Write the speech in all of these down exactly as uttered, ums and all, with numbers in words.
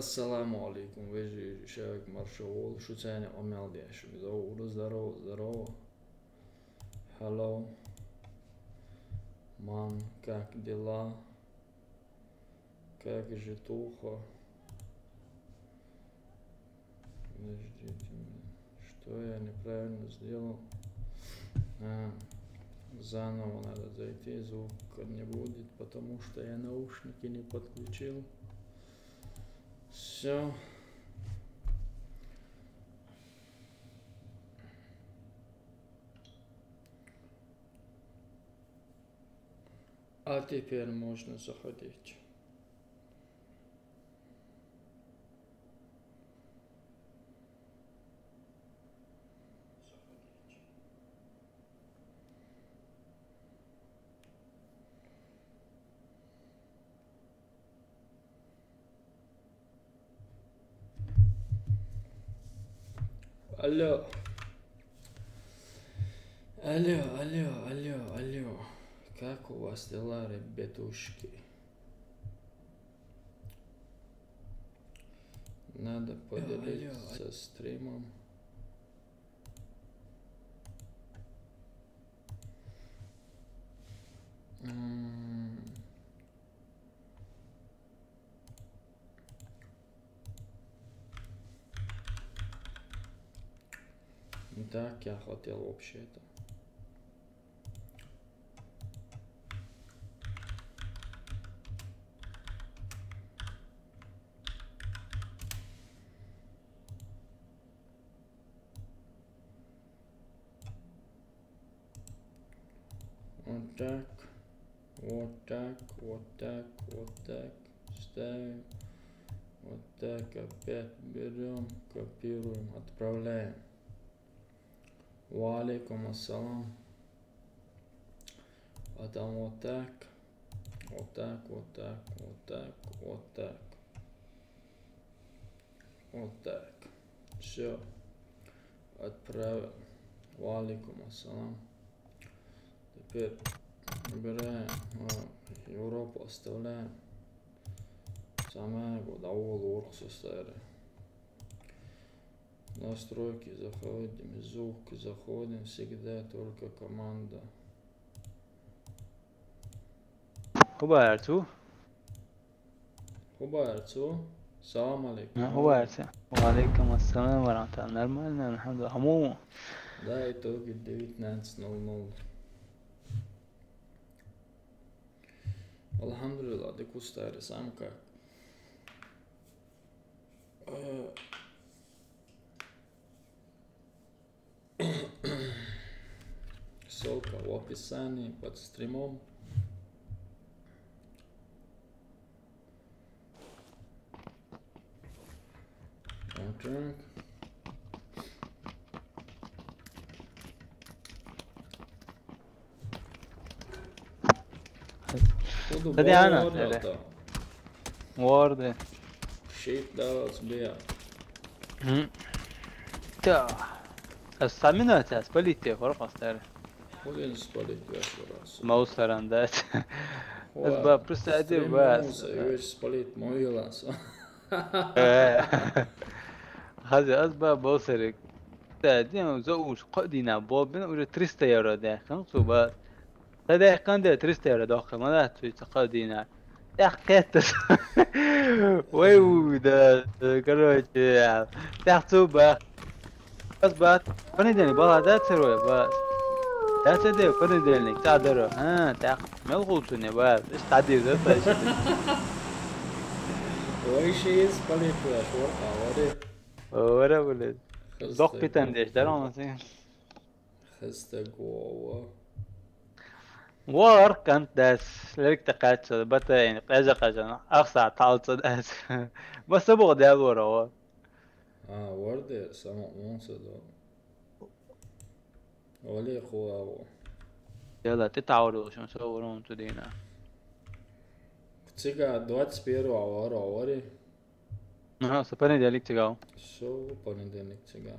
Ассаламу алейкум, вежарий, шоайга марша вола, шуца къамаьл деш. Здорово, здорово, здорово. Hello. Ман, как дела? Как житуха? Подождите, что я неправильно сделал? А, заново надо зайти, звука не будет, потому что я наушники не подключил. Все. А теперь можно заходить. Алло. Алло, алло, алло, алло. Как у вас дела, ребятушки? Надо поделиться стримом. М. Так я хотел вообще-то. Вот так. Вот так, вот так, вот так. Ставим. Вот так опять берем, копируем, отправляем. Ва алейкум ассалам. Потом вот так. Вот так, вот так, вот так, вот так. Вот так. Все. Отправил. Ва алейкум ассалам. Теперь убираем. А, Европу оставляем. Самое вот, а вот, орг составили. Настройки заходим, звук заходим, всегда только команда. Хубарцу. Хубарцу. Салам алейкум. Хубарцу. Ва алейкум ассалам ва рахматуллах. Нормально, алхамдулиллах. Хаму. Да, итоги девятнадцать ноль ноль. Алхамдулиллах, дыкустари, сам как? Э, ссылка в описании под стримом. Так. Худу Кстати, бо Ана, ворда да. Ата. Ворды. Шейп да сбия. М. Да. А сами на тебя спалить тебе, хорох остары. Худин спалить ваш раз. Маусаран, да. Хуа. Аз ба, просто один стримоса, ба. Веш спалить мой лас. Э. Хази, аз ба, маусарик. Да, дим, за уж, кодина, бо, бин уже триста евро, да, хан, суба. Та дехкан де триста евро дохка, ма да, цуй цака дина. Ях кетта. Ой, у, да, короче, я. Ях цу ба. Бас ба. Понедельник, бала, да, цервой, ба. Да, цеде, понедельник, та даро. А, так, мел гулцу не, ба. Иш тади, да, та иш. Ой, ши из политуя, шор, а, вари. Ора, блин. Хыз Док так питан вот. Деш, да, он сен. Хистагова. Вар кантдас, лерик тақачча, батайн, къежа къежа, ахса талцадас. Баса бо дел вара ва. А, варде, сама онса да. Оле хуаво. Яла, ти тауру шун со варун тудина. Цига двадцать первого авара, авари. Ага, со понедельник цигал. Со понедельник цигал.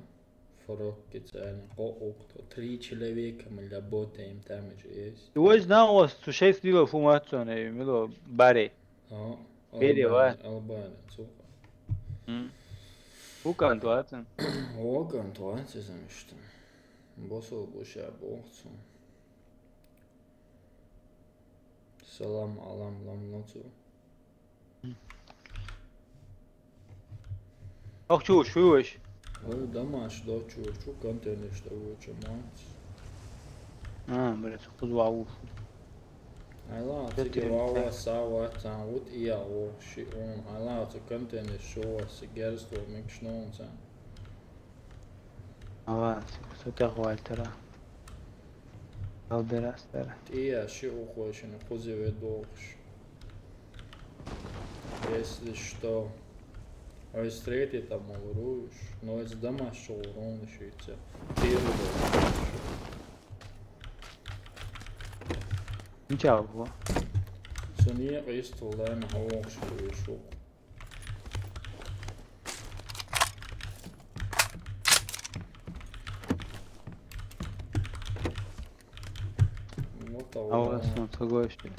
Фрог кицани. О, окто. Три человека мы работаем, там же есть. И вот знал, у вас сушей слива фумацию, не, мило, баре. А, Пере, Албания, ва. Албания, слухай. М. Вукан туацин. Вукан туацин замишта. Босо буша бохцу. Салам алам лам лоцу. Ох, чуш, чуш. Ой, домаш, да, чуш, чу контейнер, что вы, чё, мать? А, блядь, куз вау. Айла, Я цики тебе вау, сава, там, вот и я, о, ши, он, айла, цу контейнер, шо, си герсто, микшнон, там. Ава, сутя хвальтера. Алдерастер. Тия ши ухойшин, хузи ведохш. Если что, а из третьей там уруш, но из дома шо урон шице. Первый. Ничего. Суния, есть лайм, хавок, шо, шо. Вот того. А у вас он другой, что ли?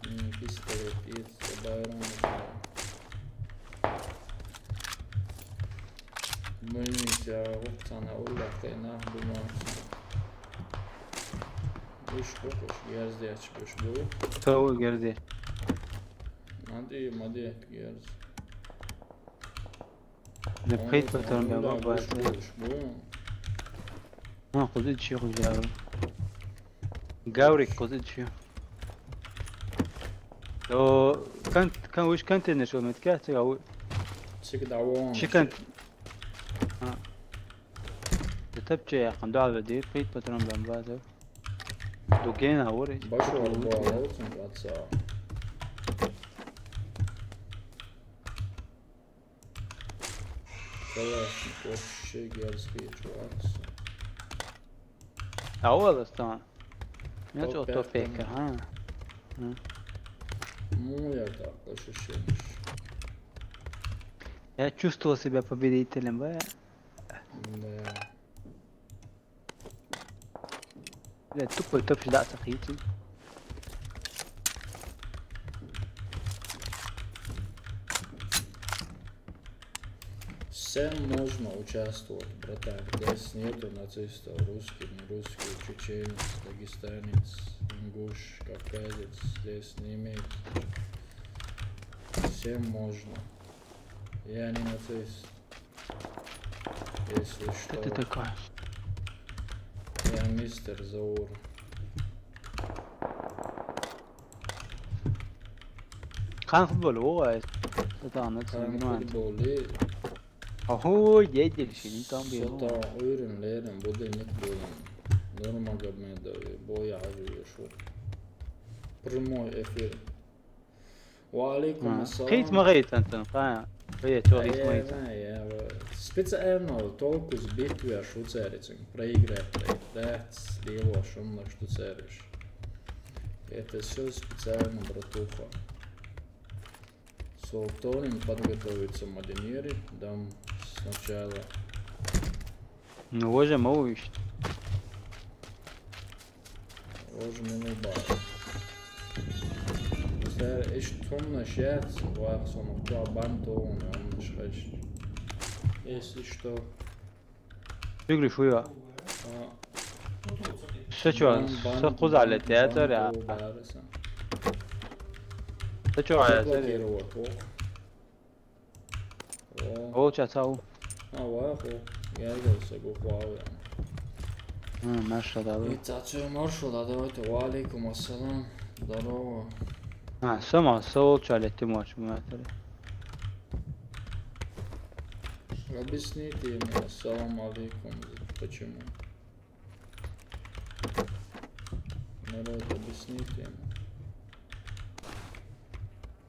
М, пистолет есть, добавим. Мыйся, вот она, уллахтайна, думаю. Уж кокош, герздеч, уж бу. Тау герздеч. Мади, мади, герз. Не пхейт патрон бяба, баба. Уж бу. А, куди чи хужа. Гаврик, куди чи. До кан, кан, уж контейнер шо метка, цега у. Цик давон. Чи кан. А. Тапче яхын, да, алды, пхейт патрон бяба, да. Дугена, ури. Башу арба алцын, ватса. Калашников, шегерский чувак. А у вас там? Я чё, топека, а? М. Ну, я так, ощущение. Я чувствовал себя победителем, бля. Да. Бля, тупо топ сюда сохраните. Всем можно участвовать, братан. Здесь нету нацистов, русский, не русский, чеченец, дагестанец, ингуш, кавказец. Здесь не имеет. Всем можно. Я не нацист. Если что. Кто ты такой? Я мистер Заур. Хан футболу о, ай. Сатана Хан футболу. Ахо, дедел шини там бе. Сата уйрен лерен, будильник болен. Нурмагомедов, боя, шу. Прямой эфир. Ва алейкум ассалам. Хит ма гайт антон, ха. Бе, чо хит ма гайт. Специально толку сбитве шуцерицин, проиграть, проиграть, дело шумно шуцериш. Это всё специально, братуха. Султонин подготовиться маденери, дам сначала. Ну, уже могу ещё. Уже минут бар. Сэр, иш томна шец, вах, сомах, чуа бан тоун, он шхеш. Если что. Фигли шуя. А. Сэ чё, бан, бан, сэ кузалэ бан, театр бан, я. Бан, бан, бан. Сэ чё, я, сэ. Блокировать, о. О. О, чё, цау. А, вай, о. Я видел, сэ го хуал, я. М, маршал, да, вы. И цацу маршал, да, давайте. Ва алейкум ассалам. Здорово. А, сама, сэ ол чё, летим, о, чё, мы это. Объясните ему, ассалам алейкум, почему? Народ, объясните ему.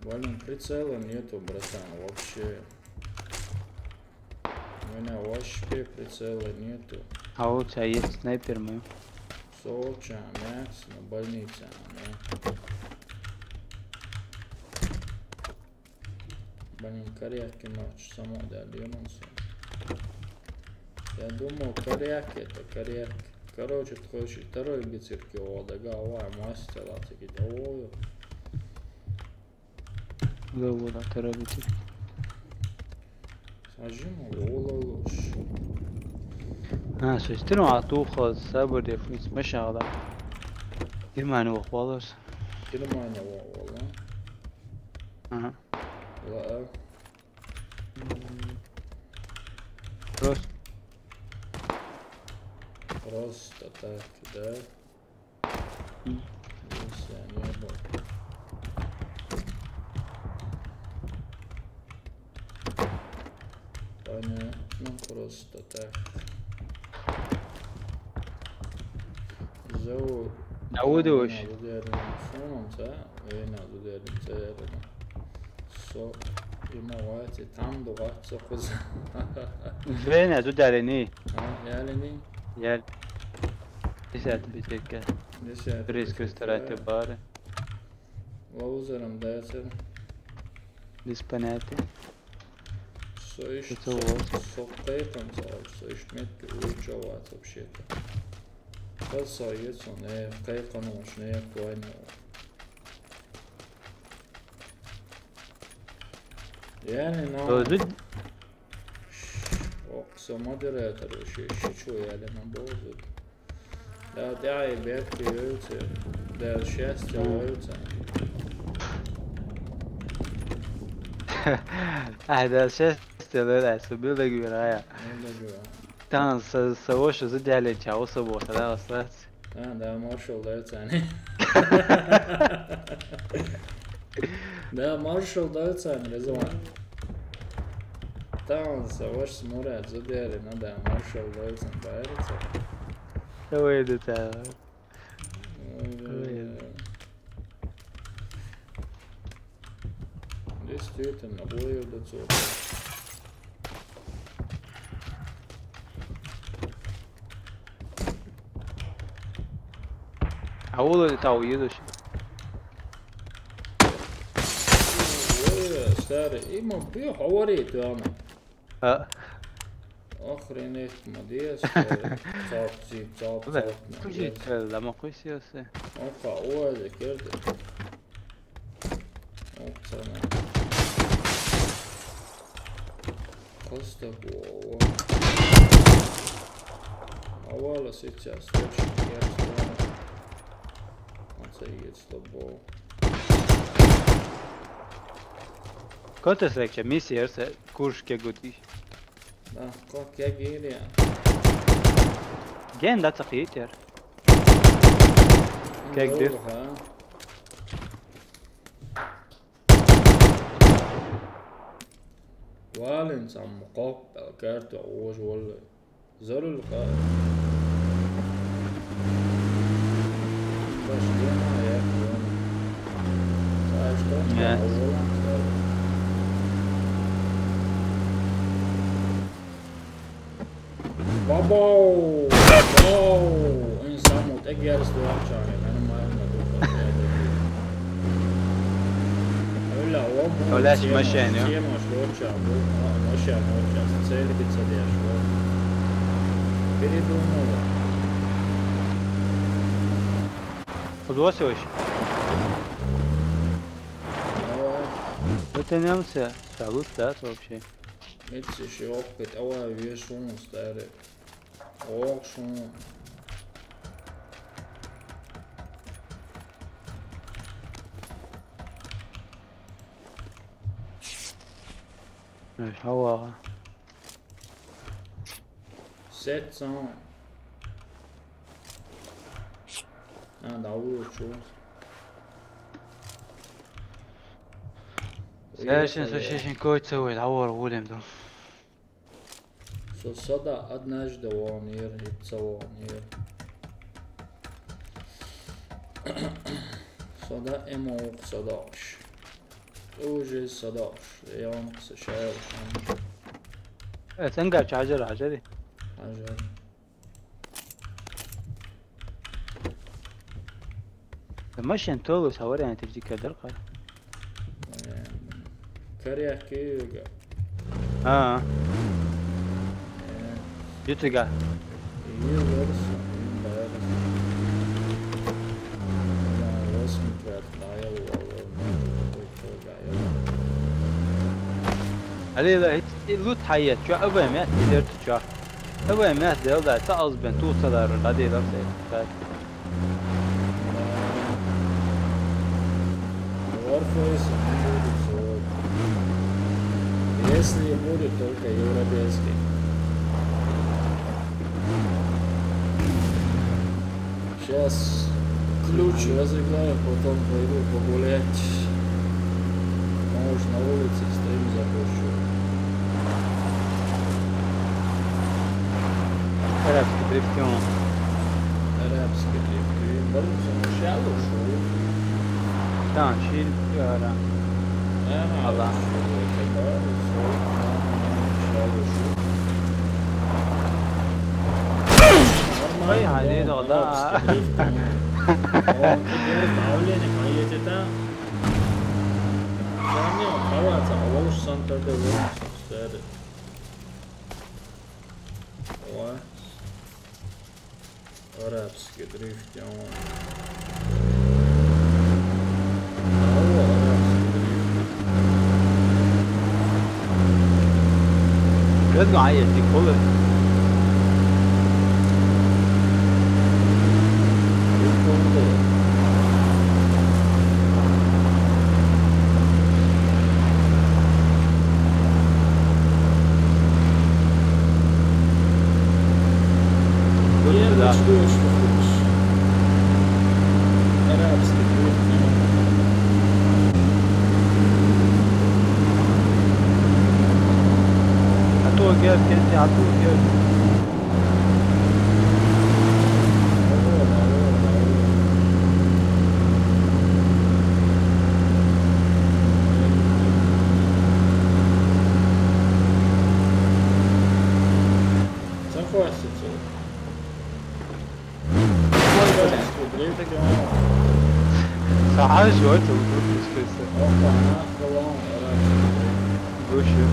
Блин, прицела нету, братан, вообще. У меня вообще прицела нету. А у тебя есть снайпер, мой? Соча, мясо, на больнице, а, ну. Блин, коряки, мать, само, да, демонсы. Я думал, коряки это коряки. Короче, такой ещё второй бицепки, о, да, голова, мастер, а, такие, о, ё. Ло вала тарабити. Сажим, вала лош. А, со истино а тухал сабр де фунс машала. Германия вахвалас. Германия вахвала. Ага. Ла. Просто. Просто так, да? М. Если не было. Понятно, просто так. Зовут. Давыдович. Надо, наверное, сунуться. Э, надо, наверное, наверное. Со, има вати, там дугат со куз. Вена, зударини. А, ялини? Ял. Десятый битекка. Десятый. Пресс битекка. Кристорате бары. Лаузером дайцер. Без понятия. Со иш-, это со, вот. Со кайкам со, со иш метки учават вообще-то. Кал со ет со, не, кайкам уж, не, квайна. Яни, но. Тоже? Ок, со модератор вообще, ши чё, яли на бозу. Да, да, и бед, и выльце. Да, счастье, выльце. Ай, да, счастье, да, да, со билдеги вирая. Билдеги вирая. Там со, со вообще за дяли чао со бо, да, остаться. А, да, маршал дойцани. Да, маршал дойцани, Резуан. Там со вообще смурят, за дяли, ну да, маршал дойцани, дойцани. Давай, да, да. Ой, ой, ой. Действительно, бою до цього. А улы тау едущий. Ой, старый, има бью, говорит, она. А. Охренеть, молодец, э, цап, цып, цап, да, цап, кузит, молодец. Э, да, ма куси осе. Опа, ой, да, керды. Оп, цана. Просто голову. А вала сейчас, точно, я вспомнил. Он садится, слабо. Кот эс лекча, миссия, эрсе, куршке гутиш. Да, как я гири. Ген да цахитер. Как дыр. Ага. Вален сам коп, карта ож валлы. Зорул ка. Баш дема я. Саш то. Нет. Бабау! Бабау! Ин самут эгерс дуача, нормально. Оля, машина, тема, тема, что ча, машина, что ча, цель пицца деш, вот. Передумала. Подвосилась? Давай. Дотянемся. Салют, да, вообще? Эти ещё опыт, а вешун старый. Окшун. Эй, хава. Сетсон. А, да, лучше. Сәсен со шешен көйтсә ой, ауыр өлем дом. Со сада однажды он ер, ипца он ер. Сада эмоук садаш. Тоже садаш. Я вам сочаял. Э, ценга чажер, ажери. Ажер. Машин толус, а вариант тирди кадр ка. Коряк кега. А. Ютига. Ил варс, ил варс. Восемь кварт, найл валла. Алейла, хӀеч, и лут хьаэц, чу а вай мет, и дерт чу. А вай мет, дел да, ца аз бен, ту ца дар, да, дел да, се, да. Warface не будет сегодня. Если и будет, только европейский. Сейчас ключ разыграю, потом пойду погулять. Может, на улице стрим запущу. Арабский дрифтион. Арабский дрифтион. Барин сумушалу шу. Там, шил, ара. Ага, Алла. Шу, это да, шу, шу, шу. Ой, хайди да, да. Он теперь давление поедет, а? Сами он хаваться, а лучше Санта-Фе, лучше Санта-Фе. О. Арабский дрифт, он. Алло, арабский дрифт. Let's go, I see color. Арабский дрифт. А то герд, а то герд. Захватится. Сааш жойт, лучше. Вообще.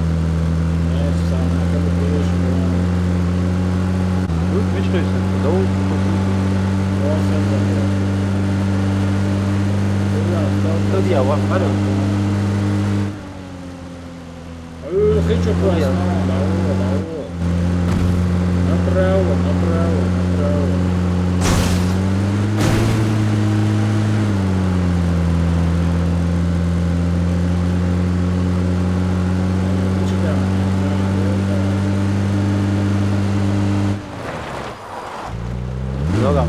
Тут мечтаешь, да, вот. Тут я, вот, смотри. Ой, хочу классно. Направо, направо, направо. Дорогам.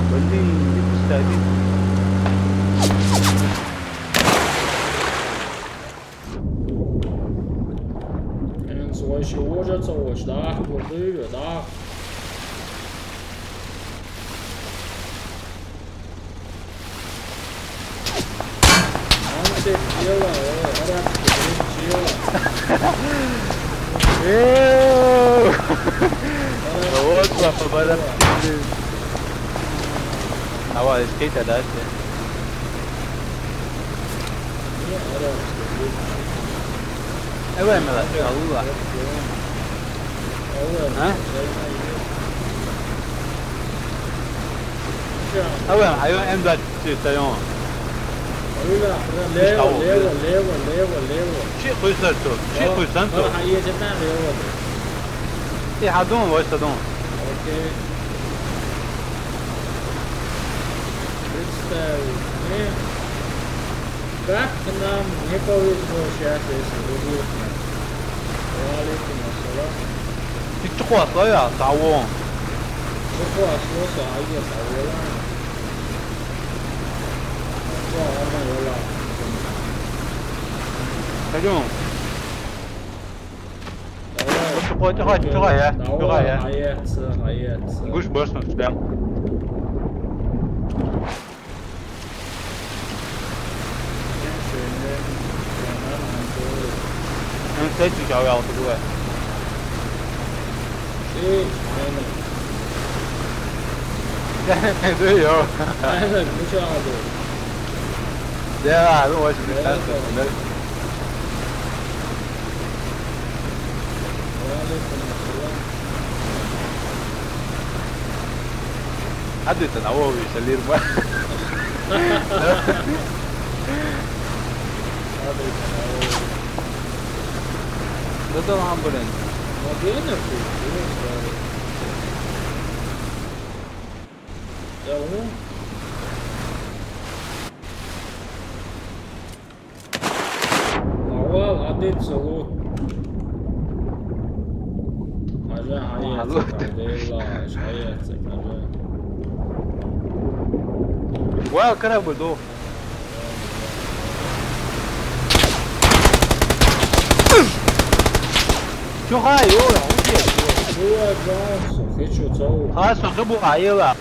Блин, не пускай. Энд свой чего же целочь, да? Крутые, да? Ансет дело, о, арабский, дело. Эээ! Вот, папа, барабан. Давай, скейт, а дальше? Эве мела, Алла. А? Эве, айо, эм двадцать четыре, айо. Лево, лево, лево, лево, лево. Чи хуйсар то, чи хуйсан то. И хадон, вай садон. Окей. Представь мне. Как нам не повезло сейчас, если убьют нас. Ва алейкум ассалам. Ты чё, хуасло я, того? Чё хуасло, са, а я, того, ладно. Всё, ладно, я, ладно. Пойдём. Давай. Чугай, чугай, чугай, я. Давай, чугай, я. Аяц, аяц. Гуш башна, да. Эн сеть чугай, я, вот такое. Эй, эй, эй, эй. Эй, ну чё, а ты? Да, ну, очень интересно, да. Адыта на вове шалирма. Кто там, блин? Модельный ты, чего старый? Я вон. Авал адет салут. Ажа, ҳаят, Алло. Кадела, ҳаят, кадела. Вау, кара буду. Чё, хай, ё, ё. Чё, я, Джонс? Хе, чё, цау? Ха, сохи бу, айла.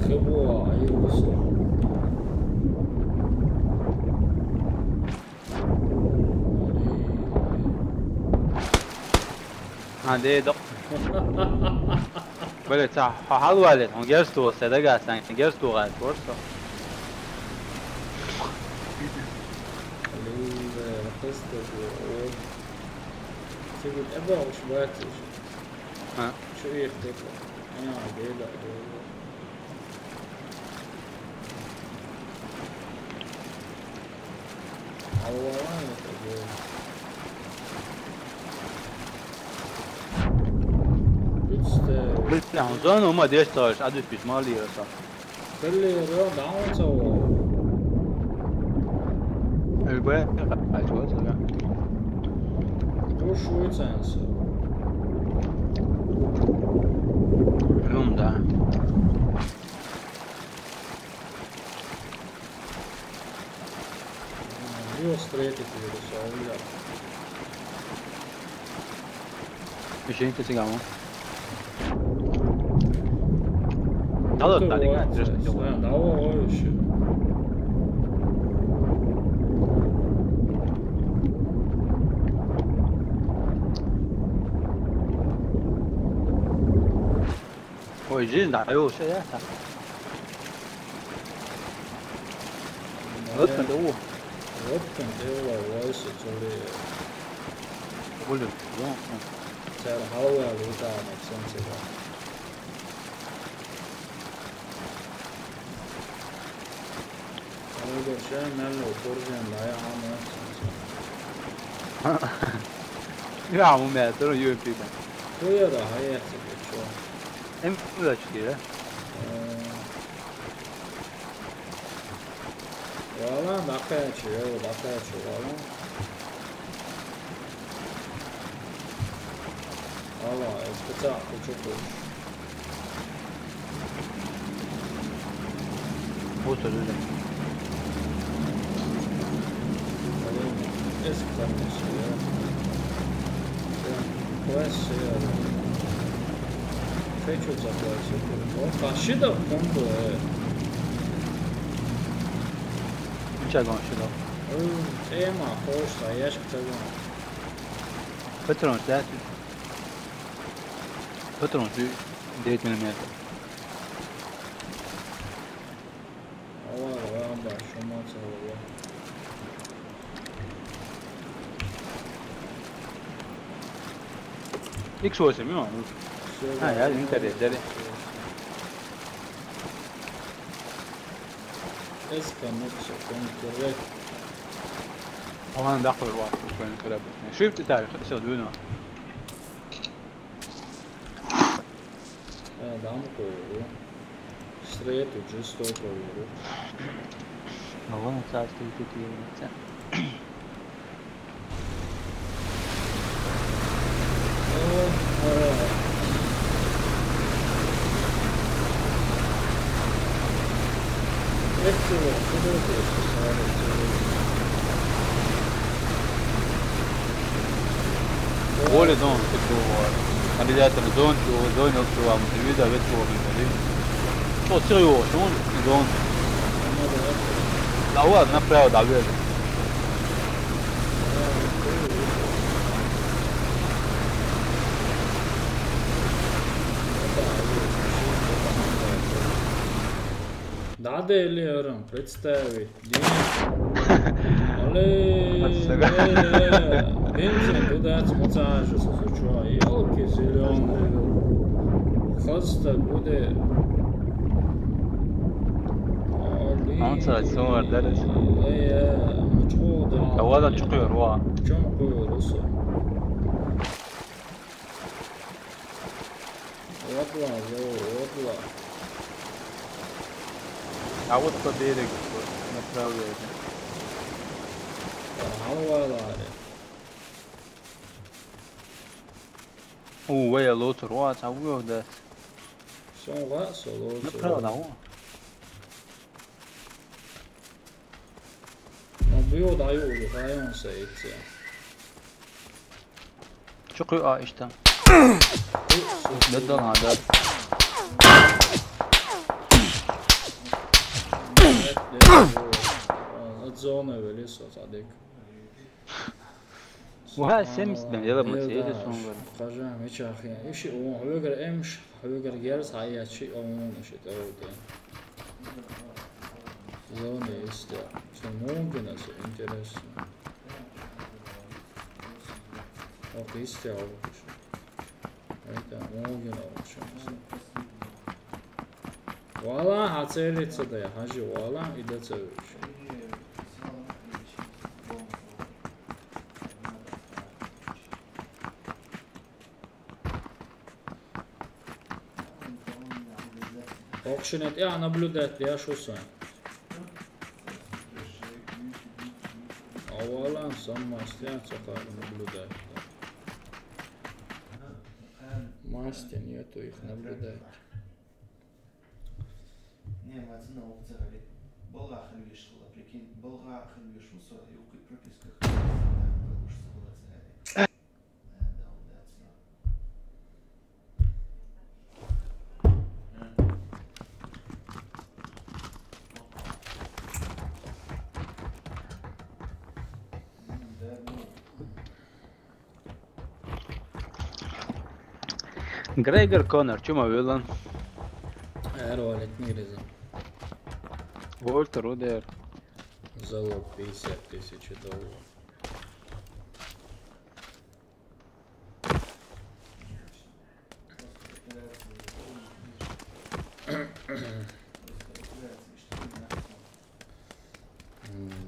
Хе бу, айла, со. Ҳа, де, док. Блин, ца, ха, ҳалвалет, он герз ту, седага, сан, герз ту, гайт, просто. Блин, да, просто, о. Ты говорит, это уж братишка. А? Чё их ты? А, де, да, да, да. Блин, он зону ума десять товарищ, а десь письмо ли это? Каллера, да, он цао. Эльбе, а чё это? Кто шуется, ансо? Ну да. Io stretto, ti vedo solo. Vicente, sigamo. Allora, dai, grazie. Dai, dai, dai. Ой, жизнь, да, ё, всё ясно. Вот это, о. Вот это, о, вайсы, то ли. Блин, да, да. Цар хавал, вот это, на солнце, да. Ой, да, ща, наверное, упор взял, да, я, а, ну, всё. Я, у меня тоже ю эм пи, да. Хуя, да, а я тебе чё? М, да, четыре. Э, вала, да, кая чё, да, кая чё, вала. Ала, э, пытал, ты чё хочешь? Вот это, да. Блин, эскалатор, я. Прям класс, я. Хочу заплатить. Вот, а щида в комбо, э. Ничего, он щида. Э, тема, хочешь, а я ж к тебе. Патрон, да? Патрон, ты девять миллиметров. Ала, ала, ба, шумо чао. Икс восемь, ну. Всё, а, я, да, интерес, да. Эс коннекция, конкурент. Ала, да, хуй, ва, хуй, хуй, хуй. Shift, да, всё, двинуло. Э, дам кое. Стрейт уже сто кое. А вон царство и тут есть. О, о. Эсцело, куда ты, что сразу целый? Воли зон, типу, навигатор зон, чего, зон, чего, телевизор, вид чего, блин, блин. Что, серьезно, он зон? Да ладно, направо, да, блядь. Да, да, или, представить. Дим. Але, Ацага. Э, э, бензин туда смоцаешь, сучуа. Ёлки зелёные. Къаста буде. Али. Онца сумар дарес. Э, э, чууда. Авада чукур ва. Чукур уса. Ватла, зо, ватла. А вот по берегу вот направляется. Ага, валаре. У, вая лотур, ва, ца уё да. Сон ва, со лотур. Направо, да, о. Но бьё, даю, уже, район сейте. Чукуй, а, ишта. Дадал, а, да. Зона вели со, садик. Ва, семьдесят бен, я ла Мерседес, он говорит. Кажа, мечахи. Иши, о, хьуьгара эмш, хьуьгара герз хьаяьчи, о, он иши, тӀаути. Зона истя. Что, мугина, что интересно. О, истя, о, это мугина, в общем. Вала, хьацелица да, хьажи, вала, ида ца вуьш. Окшинет я наблюдать я шусан. Авалан саммастя цахар наблюдать. Масти нету их наблюдать. Не, мацина опция говорит. Балга ахир вешила, прикинь, балга ахир вешуса, и укы прописка. Грегор Коннор, чума вилан? Эр валет нириза. Вольтер удер. Залог пятьдесят тысяч долларов.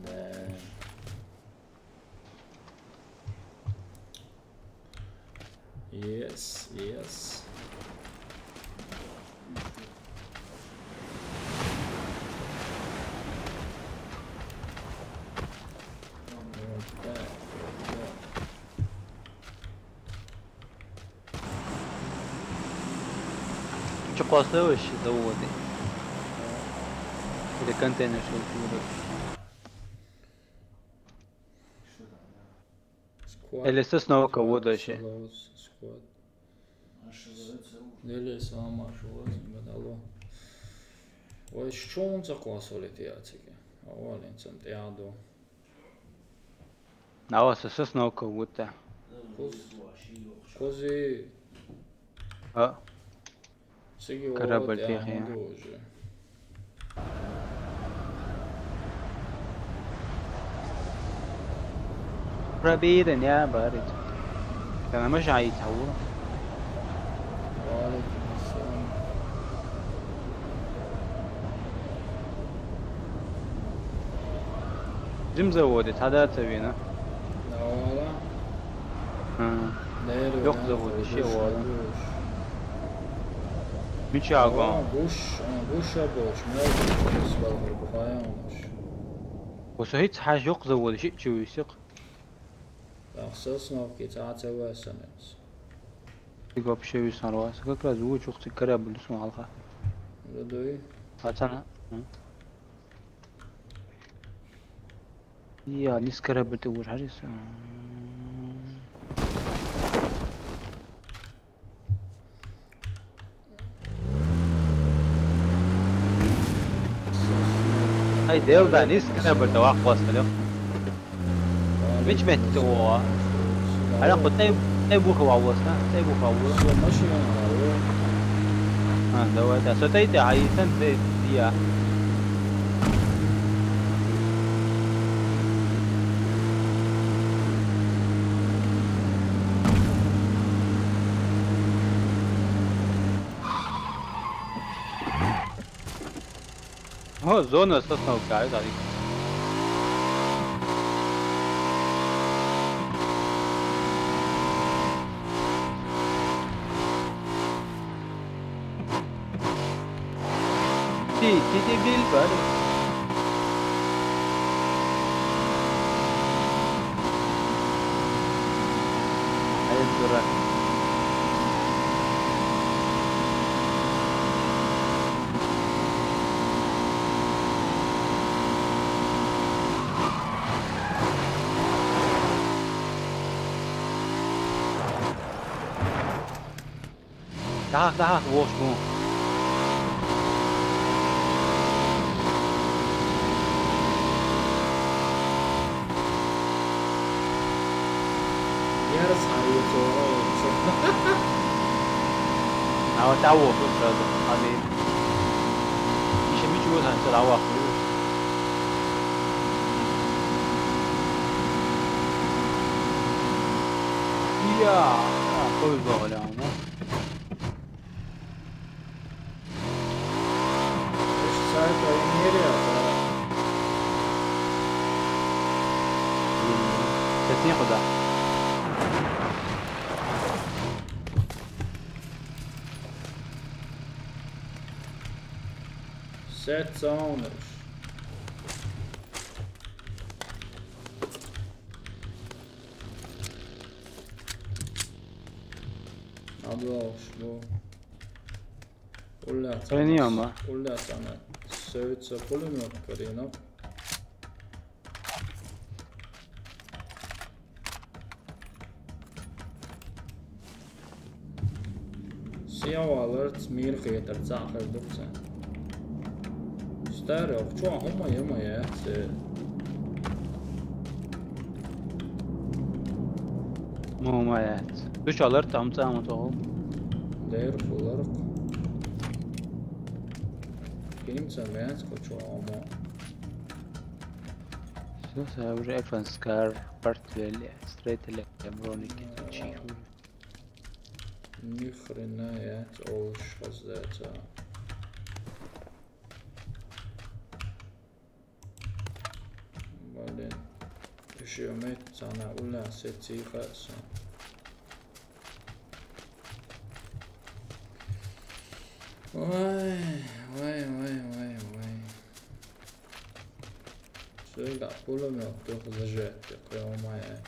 Да. Yes, yes. Вот так, вот так. Чё, классный вообще заводы? Или контейнер, что ли? Сквад. Или сосновка, вот вообще. Сквад. Неле сама шулас медало. Вай, чунца класс валит яцики. Авалин цам тяду. Нава сосновка вот та. Куз-, кузи. А? Сиги корабль вот техи, а? Уже. Пробида не барит. Та на машин ай таула. Ва алейкум ассалам. Зим заводе, тада цавина. Давала. Ха. Дайру. Ёх, заводе, ши вала. Мичаго. Буш, буш бош, мел буш, бухаямаш. Осо хит хаш ёх заводе, ши чуисик. Ахсас новки цаца васанец. Ты вообще висарвас. Как раз учух ты корабль сумалха. Дадуй. Пацана. Я, не с корабля ты будешь, Харис. Ай, дел да, не с корабля ты вах хвасталё. Мич метти о. Ара, хоть тай, тай буха вавлас, да? Тай буха вавлас. Всё, машина, алло. А, давай, да. Со тай ты, а и сэн ты, я. О, зона сосновка, это. Ти, ти, ти бил бар. Ай, дурак. Дагах, дагах, воош бу. Ярас хавья цора. А вот того тут сразу. Али. Ещё ничего там сразу. Я, а, повезло, бля, ну. Иш сайта инери ата. Сетин куда? Сет сауныш. Абла ушлу. Улля Тани цана, ама. Улля цана. Севица пулемёт карина. Сияваларц мир хетар цахар дуксан. Старый, чё, хума, ё-моё, це. Ну, моя. Ты чё, алар там, там, то? Дэр, фулар. Ким це мянц, кочо, ама. Всё, всё, уже Эфанскар, портфель, строители, броники, чиху. Ни хрена, я, олш хоздаца. Блин. Ещё мет цана уля се циха са. Ой, ой, ой, ой, ой. Всё, да, пулемёт только зажать, такой, о моя.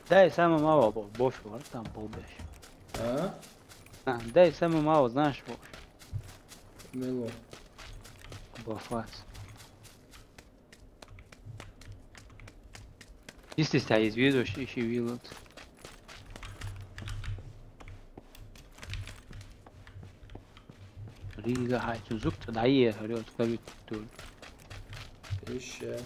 Дай самый мало бо-, больше, вот там полбеш. А? А, дай самый мало, знаешь, больше. Мило. Бафас. Исти ста из виду, ищи, ищи вилот. Рига хай, ту зук, ту дай, я говорю, открыт тут. Ищи.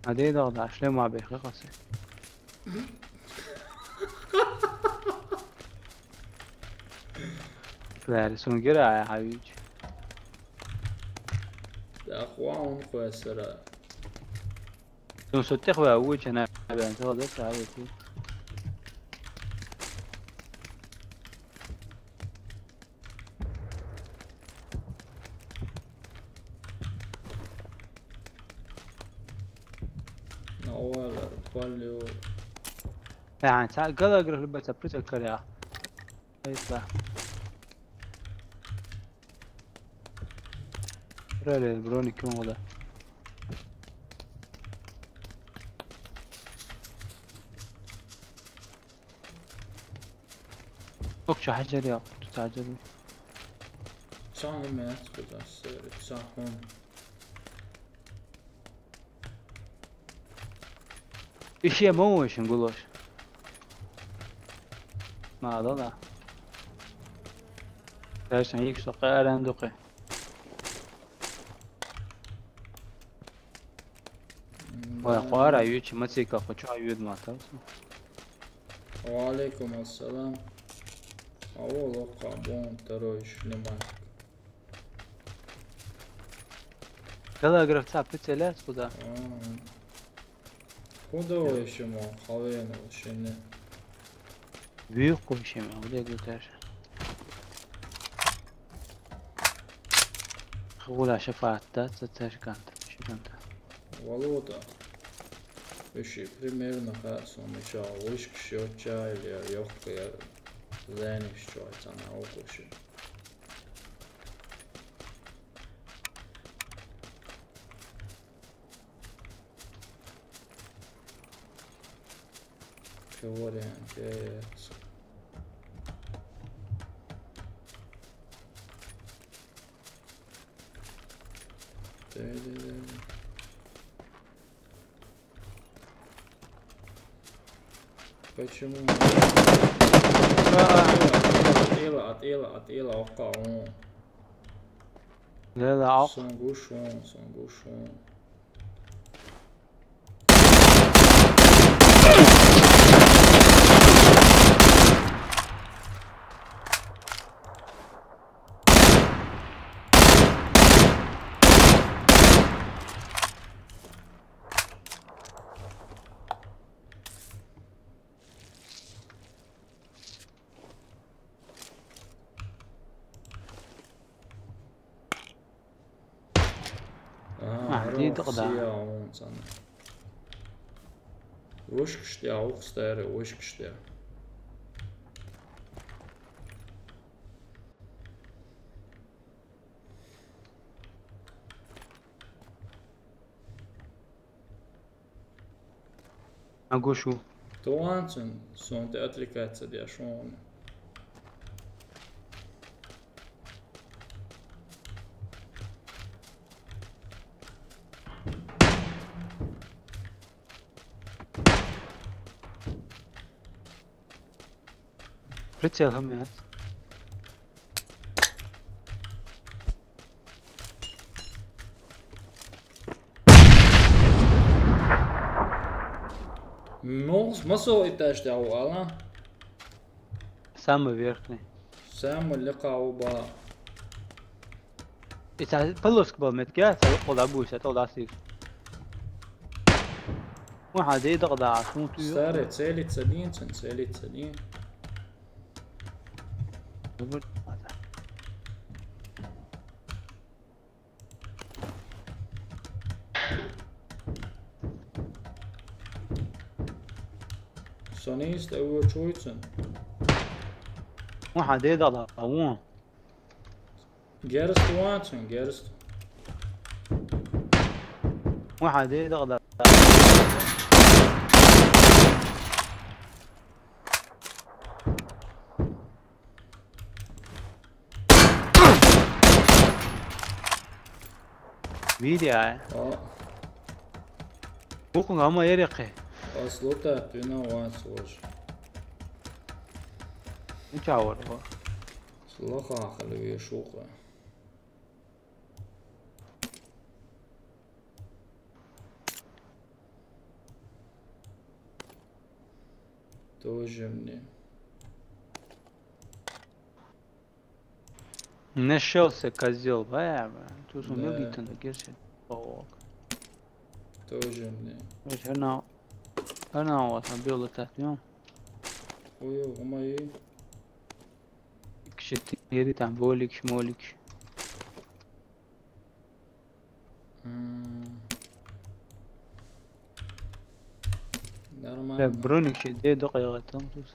Аде да, да, шлема бехе хасе. Клэр, сунгира, ай, хавич. Да, хуан, хуэсера. Сун сутте хва уи чана бен то да сави ти. На ола палю. Ян, са гала гра лба са прита каря. Ай, са. Рале, броник ким ола. Окча хажар я, тут хажар. Цан мят куда сери, цан хун. Иши я мовишин гулош. Ма да да. Дерсен ик сока арендуке. Вай, къвара, ючи мацика, къуча юд матав. Ва алейкум ассалам. Ало, лоха бон, второй снимать. Голограф ца прицеляется куда? Куда вы ещё, мол, хавен, вообще не? Büyük konuşamıyor, o da götür. Худа шафаатта, цацарканта, шиканта. Валута. Иши примерно хасо мича вышк шоча или ёхка я зениш чой цана окуши. Теория, интересно. Почему? Атила, атила, атила, атила, ока, о. Лела, ок. Сонгушон, сонгушон. А, ди докъда. Вышкште, а ухстаре, вышкште. Агушу. Туанцун, сон те отвлекаться дяшон. Прицел хам яц. Ну, смысл и та что, ала? Самый верхний. Самый легкий уба. Итак, полоска была меткая, это куда будет, это куда сир. Вон, а, ди докъда, шун ту. Старый, целиться один, цен целиться один. Выбор. Сонийст эвочуйцен. Вон, а, ди докъда, вон. Герст ванцун, герст. Вон, а, ди докъда. Видео. О. Бухун ама эрекъе. Аслута, ты на ванц вож. Ничего. Слаха, хали вешуха. Тоже мне. Нашёлся козёл, бля, бля. Тут он убит, он, герчит. Паук. Тоже мне. Ведь она, она у вас набила так, ну? Ой, ой, ой. Четыре там, волик, шмолик. М. Нормально. Бля, броник ещё, где докъ я готов тут.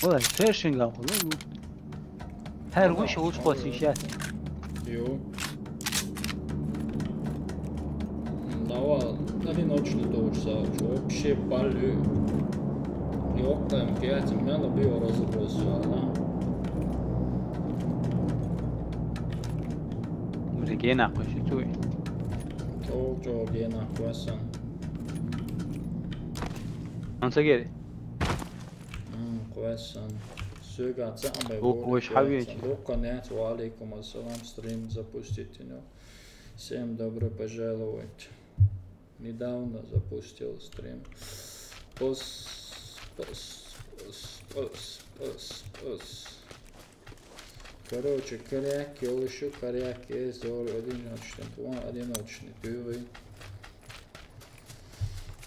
Валай, совершенно голый. Гьар виш улуц посещать. Йо. Давай, одиночный тоже, вообще палю. Йо, там пять, надо было разобраться, да? Бля, гена, хочешь, чуй. Тоже гена, квасан. Он сагери. М, квасан. Всё, как самое. О, ой, вроде Шави. Дукха нет, ва алейкум ассалам, стрим запустить, ну. Всем добро пожаловать. Недавно запустил стрим. Пос, пос, пос, пос, пос, пос. Короче, коряк, ёл ещё коряк есть, зор одиночный, два одиночный, ты вы.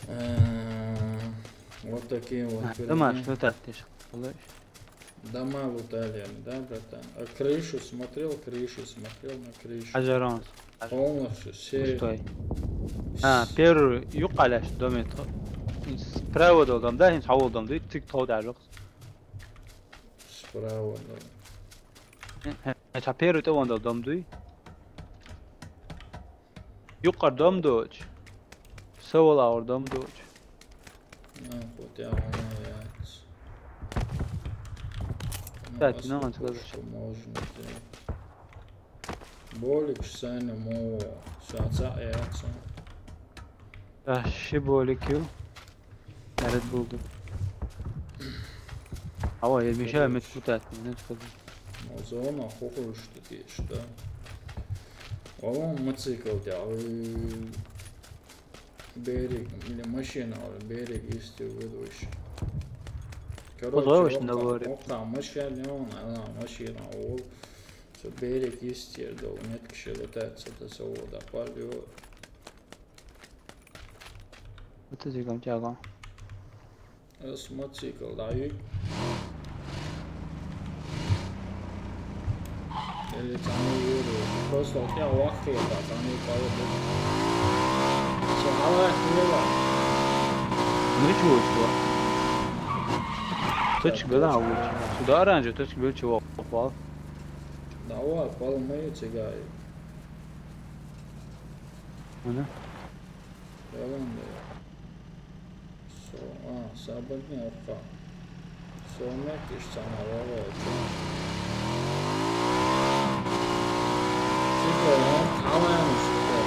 Э, вот такие вот. А, дома что так ты ж, слышь? Дома в Италии, да, братан? А крышу смотрел? Крышу смотрел на крышу? Ажарон. Полностью все. Стой. А, первый юкъалаш домет. Справа дол дом, да, хин хавол дом, да, тик тол да жок. Справа дол. Э, э, та первый то вон дол дом, да. Юкъар дом доч. Савол аур дом доч. Ну, хотя она яц. Ну, так, ну, он сказал, что можно сделать. Болик сани мо, саца яца. А, ши болик ю. Наряд болду. Ава, я мешаю мет кутать, не сказал. Ну, зона хохуш ты, что? Валон мацикл тя. Берег, или машина, или берег исти выдвош. Короче, окта машина, она машина, ол. Всё, берег исти, дол, нет, кши летает, это всё, да, палю. Вот это зигам тяга. Эс мотоцикл, да, ю. Или там юру. Просто у тебя вахты, да, там и палубы. Всё, давай, смело. Ну и чего, чего? Точка, да, лучше. Сюда оранжевый, точка, был чего, упал. Давай, палубы мои тягай. Ага. Yalan da ya. So, а, сабырны орка. Сомет иш сана вава. Типа, я талаем что-то.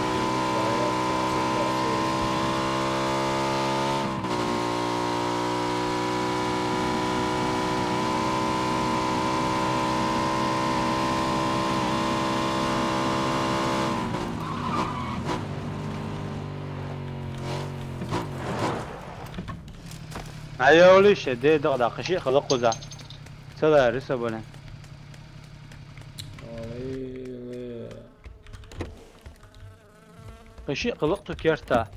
Айоли ше де дагъда къиши хылыкъ уза. Цала риса болен. Къиши хылыкъ ту керта.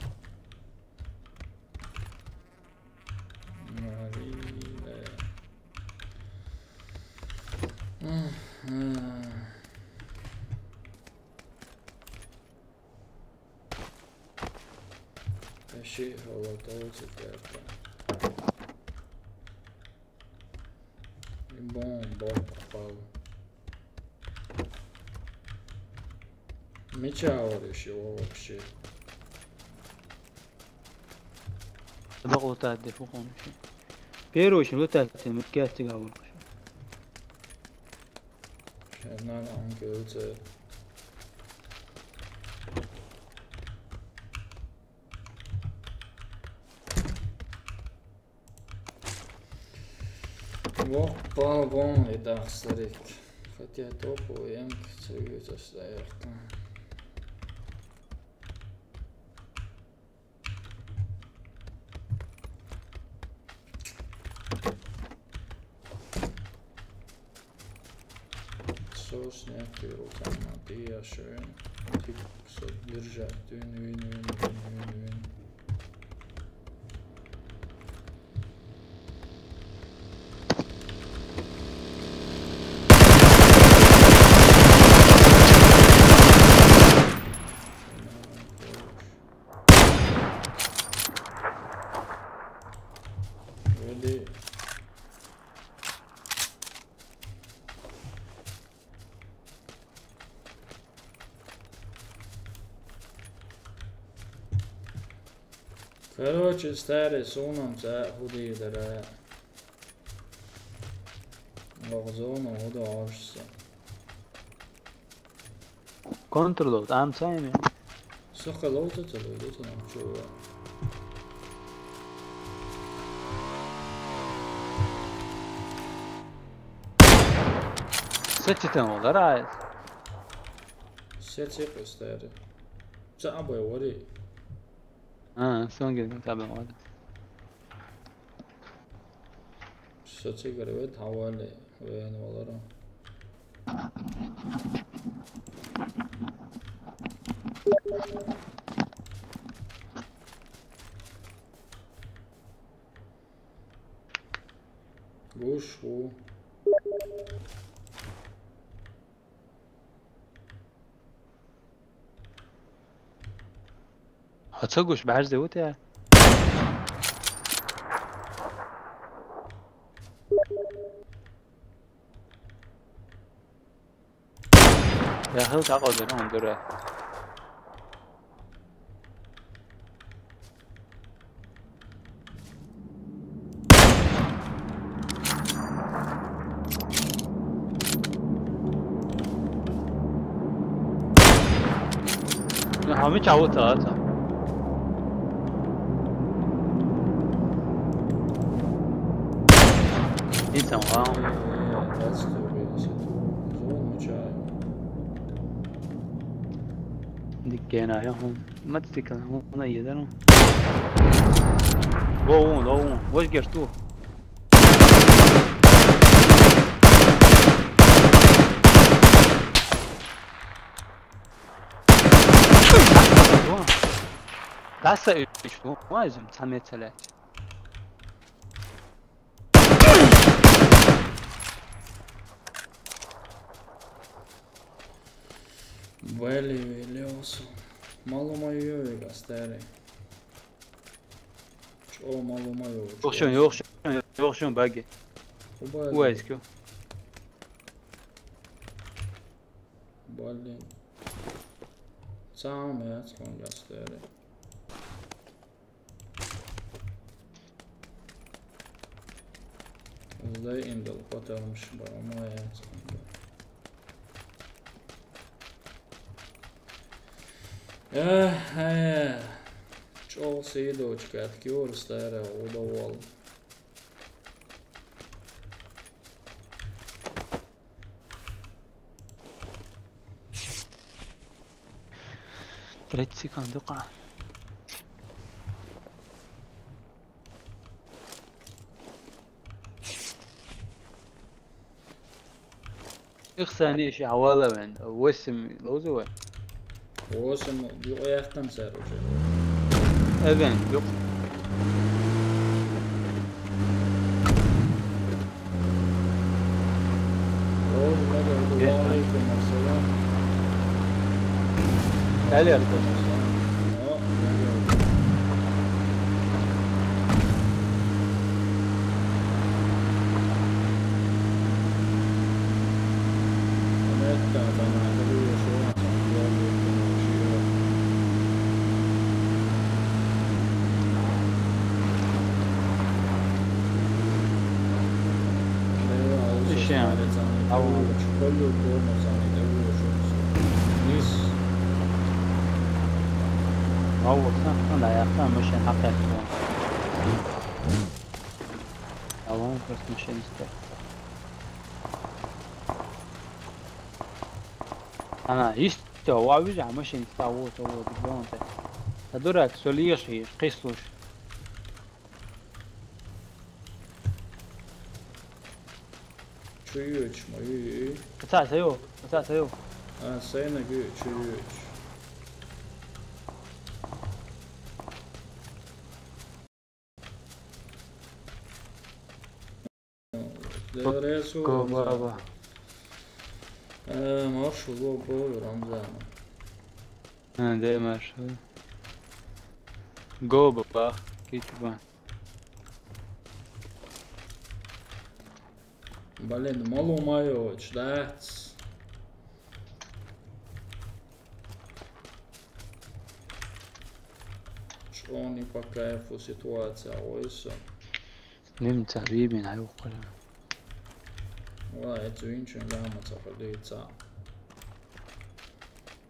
Эши холотово цукерка. И бомба попал. Меча орешь его вообще. Бакъ лутаат дефу хонши. Первый шин лутаат тем кястига вуркъ. Шернан анкелце. Вох, пал вон и дах старик. Хотя топовый янг цевьётся с доярком. Сос някои руками, а ты я шо, ты содержать, вин, вин, вин, вин, вин, вин. Вроде. Короче, старый сунам за худи дара. Лохзону худу оршса. Контрлот, ам сайми. Сохалота талота нам чува. Сачитан валара. Сачи къустари. Цаба вари. А, сонге цаба вари. Сачи гарвет хавали вен валара. Гуш ху. Хацагуш бахьарзе вутя. Я хил такъо дерун дура. Хами чаву тата. Итам ва. Диккен ая хун. Мат диккен хун ая дано. Во, во, во, во. Вож герту. Даса ичту, вазим, цамецеле. Бали, Леосу. Малу маю, Гастери. Чё, малу маю? Йохшун, йохшун, йохшун, баги. Убай. Уайскю. Блин. Цаам яц кон Гастери. Здай индал, потому что бара моя. Эх, э. Чё, сидочка, откёр старая, удовол. Тридцать секунд, дука. Их сани иши хавала вен. Восемь лозу вен. Восемь, ю ояхтан сар уже. Эвен, ю. Алейкум ассалам. Алейкум ассалам. Ава, сан, сан, да, я, сан, машин, хакет. Ава, просто машин, сто. Ана, есть, ава, вижу, а машин, сто, вот, вот, вот. Да дурак, всё, лишь, лишь, ты слушай. Чё ючма, ю, ю. Ката, саю, ката, саю. А, сайна гю, чё юч. Дересу. Го, Рамзан. Баба. Э, маршу, го, го, Рамзан. А, де маршу. Го, баба, китба. Блин, малу маю, ждать. Чё не по кайфу ситуация, ой, всё. Ним царибин, ай, укула. Ва, это винчен гамма цападыца.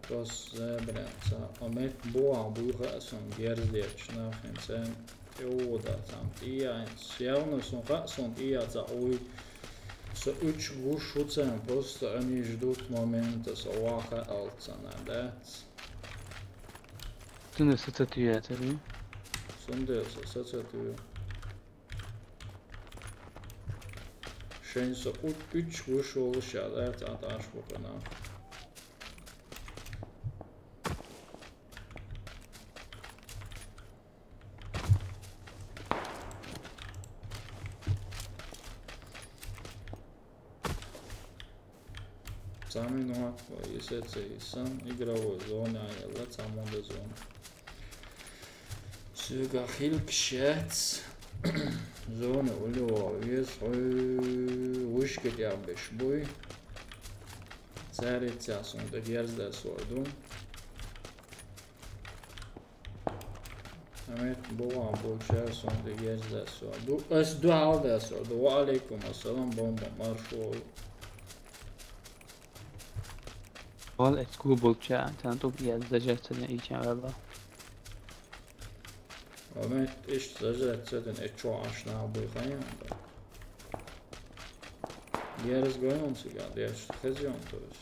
Просто, блин, ца, а мет буа, буха, сон герздеч, нахрен, цен, эуда, там, тия, явно сон ха, сон тия, ца, ой. Со уьч гуш ву царна, просто они ждут момента, со ваха алцана, да? Цундела со ца туьйцур ву. Цундела со, со ца туьйцу. Шайн со у-, уьч гуш волуш а, да, цхьа тӀаш бу хӀана. Цхьа минот, исеца исан, игровой зона аьлла, цхьа мода зона. Соьга хилкаш яц. Зона уллув веза, хьуй, вуьшка тӀехбеш буй. Царица суна тӀе герз дасор ду. Амет богӀан болчара суна тӀе герз дасор ду. Ас дуьхьал дасор ду. Ва алейкум ассалам, бомба, марш вогӀу. Вал эцгу болча, тан туб я зажар цаден ичан вала. Амет иш зажар цаден эчо ашна буй хаян. Герз гойон сига, дерш хезион то есть.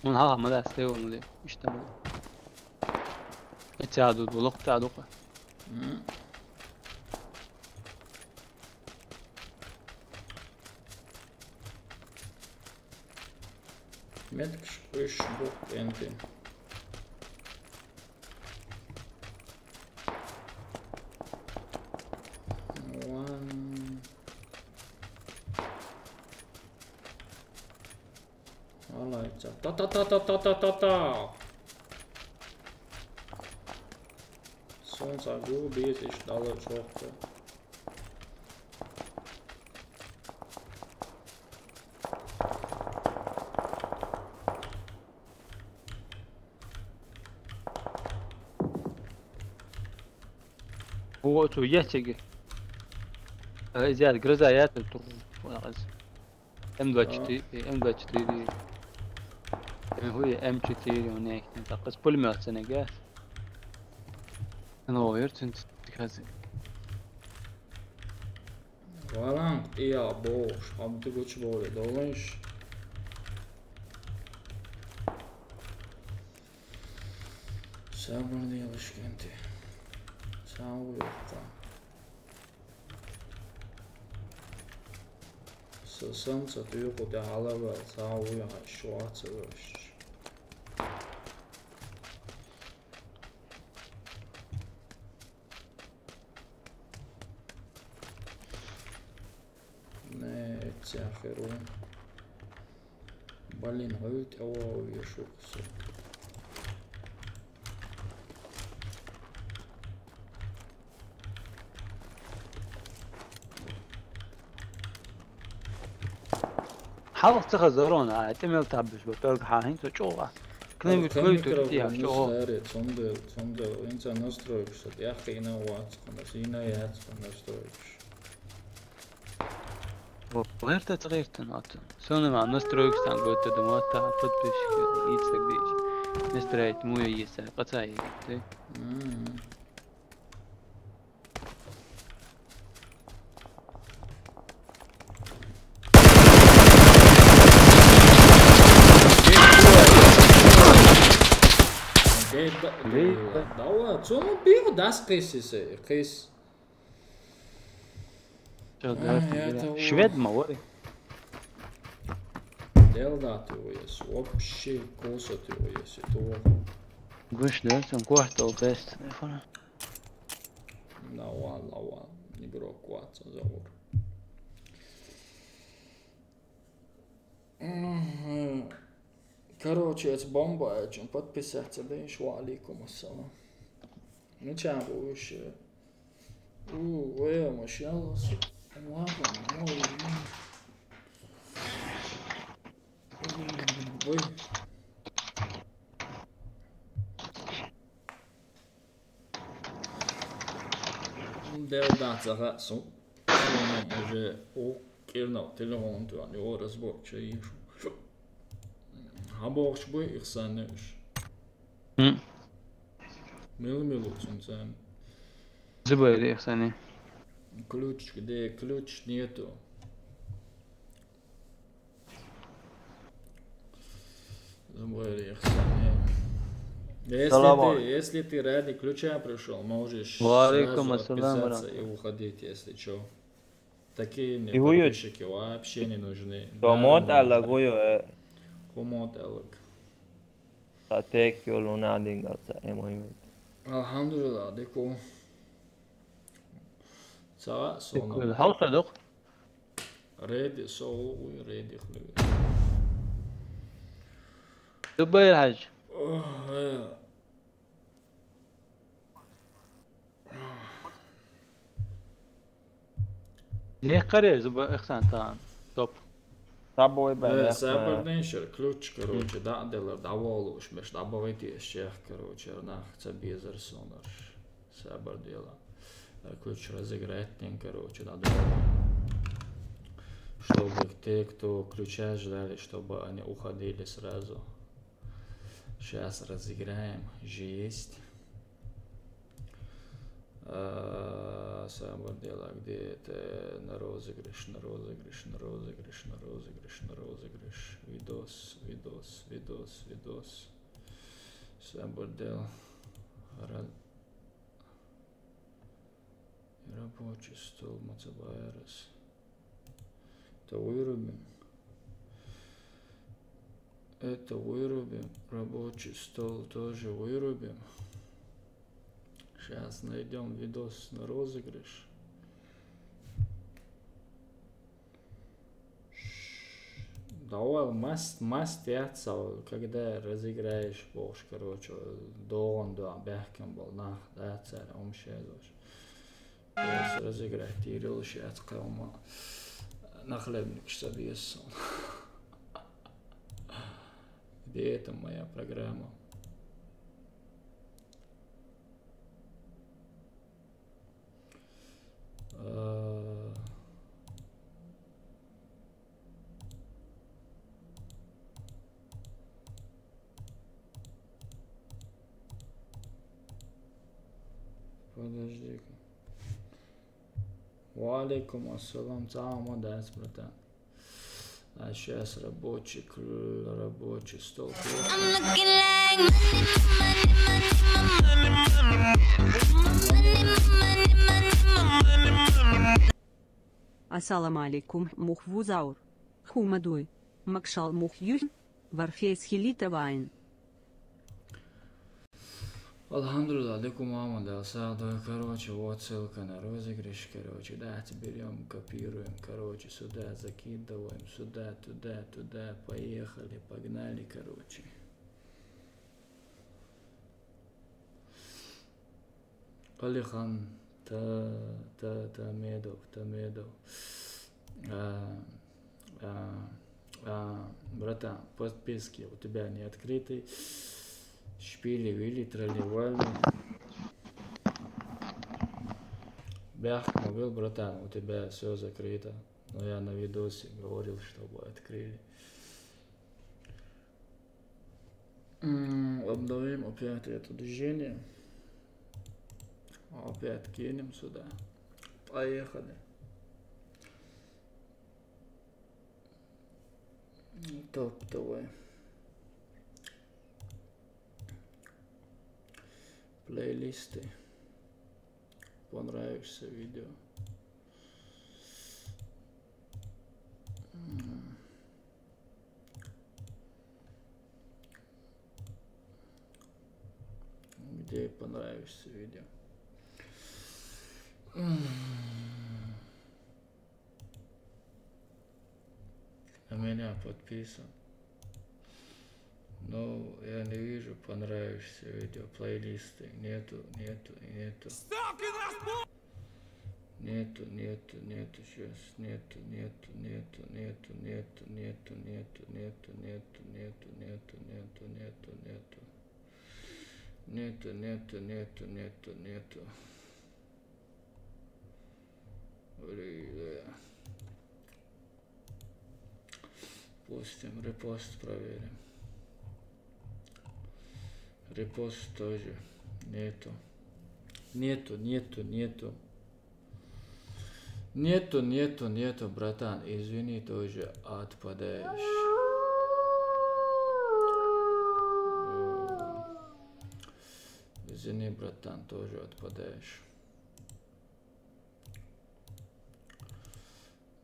Он хала ма дас теон ли, иштам. Эцаду, лохтаду ка. М. Меткаш уьш бу энти. Ван. Алайца. Та-та-та-та-та-та-та-та. Солнце гул бис иш дала чохта. О, цу яцеги. Э, изял гроза яцег тур. Вон аз. М двадцать четыре, М двадцать четыре. М, хуй, М четыре у них. Так, с пулемёт ценега. Ну, верцин тихази. Валанг тӀе бохуш, хьан тӀе гучу бовле долуш. Сабар делаш кенти. Сау вехта. Са санца тӀе кху тӀе хьалавел, сау вехаш, шуаца веш. Не, цяхиру. Блин, гӀуьлта авове шу кхусу. Хьалха ца хазарон, а, тӀе мел таббиш бу, только хьан хӀинца чӀогӀа. Кнемик хой тур тӀе чӀогӀа. Цундел, цундел, инца настройкаш, тӀехкина вац, кхунас, ина яц, кхунас настройкаш. Гӏерта ца гӏертан ат. Сона ма настройкаш тан гӏерта да ма та подписчик, ицлаг бич. Настроить муя ейса, къаца егитте. Давай, цо бил дас къис исе, къис. Чё, да, это швед ма вари. Делдати уяс, вообще косати уяс, это вот. Гуш, да, там квартал бест, телефона. Лава, лава, игрок кваца заур. Короче, это бомба, а чем подписаться, да, ещё алейкум ассалам. Ну чё, будешь? У, э, машина. Ладно, мой. Ой. Дел дац аха су. Уже о кирнал телефон туан, о разбор чейшу. Хабохч буй их санеш. М. Милу-милу цунцан. Зубай их сани. Ключ, где ключ нету. Если ты, если ты ради ключа пришёл, можешь сразу отписаться и уходить, если чё. Такие мне подписчики вообще не нужны. Komot alla goyo, eh. Komot alla. Sa tek yolu nadinga sa emoime. Alhamdulillah, deko. Sa so. Hausa dok. Redi so, redi khlu. Dubai haj. Легкаре зуба ихсан таан. Топ. Сабой бен. Э, сабар ден шер ключ, короче, да, делар, да, волуш, меш, да, бавити, шех, короче, нах, ца безар сонар. Сабар дела. Э, ключ разыграть ден, короче, надо. Чтобы те, кто ключа ждали, чтобы они уходили сразу. Сейчас разыграем. Жесть. А, самое дело, где это на розыгрыш, на розыгрыш, на розыгрыш, на розыгрыш, на розыгрыш. Видос, видос, видос, видос. Самое дело. Ра- Рабочий стол Мацабайрас. Это вырубим. Это вырубим. Рабочий стол тоже вырубим. Сейчас найдем видос на розыгрыш. Давай маст, маст яцал, когда разыграешь, богуш, короче, долган дуа бяхкан бол, нах, да, царь, омшезош. Сейчас разыграть, тирил, сейчас каума. Нахлебник, что бьёсся. Где это моя программа? Э, Подожди-ка. Ва алейкум ассалам, цаама дас, братан. А сейчас рабочий кл-, рабочий стол. I'm looking like money, money, money, money, money. Ассаламу алейкум, Мухвузаур. Хумадуй. Макшал Мухюн. Варфейс Хилита Вайн. Алхамдулилла, алейкум, Мухаммад, Алсадо. Короче, вот ссылка на розыгрыш, короче, да, берем, копируем, короче, сюда закидываем, сюда, туда, туда, поехали, погнали, короче. Алихан Та-, Та-, Тамедов, Тамедов. А, а, а, братан, подписки у тебя не открыты. Шпили-вили, трали-вали. Бях мобил, братан, у тебя всё закрыто. Но я на видосе говорил, чтобы открыли. М, обновим опять это движение. Опять кинем сюда. Поехали. Топ ТВ. Плейлисты. Понравишься видео. М. Где понравишься видео? М. На меня подписан. Ну, я не вижу понравишься видео, плейлисты. Нету, нету, нету. Нету, нету, нету, щас. Нету, нету, нету, нету, нету, нету, нету, нету, нету, нету, нету, нету, нету, нету. Нету, нету, нету, нету, нету. Ой, да. Пустим, репост проверим. Репост тоже нету. Нету, нету, нету. Нету, нету, нету, братан. Извини, тоже отпадаешь. Не, братан, тоже отпадаешь.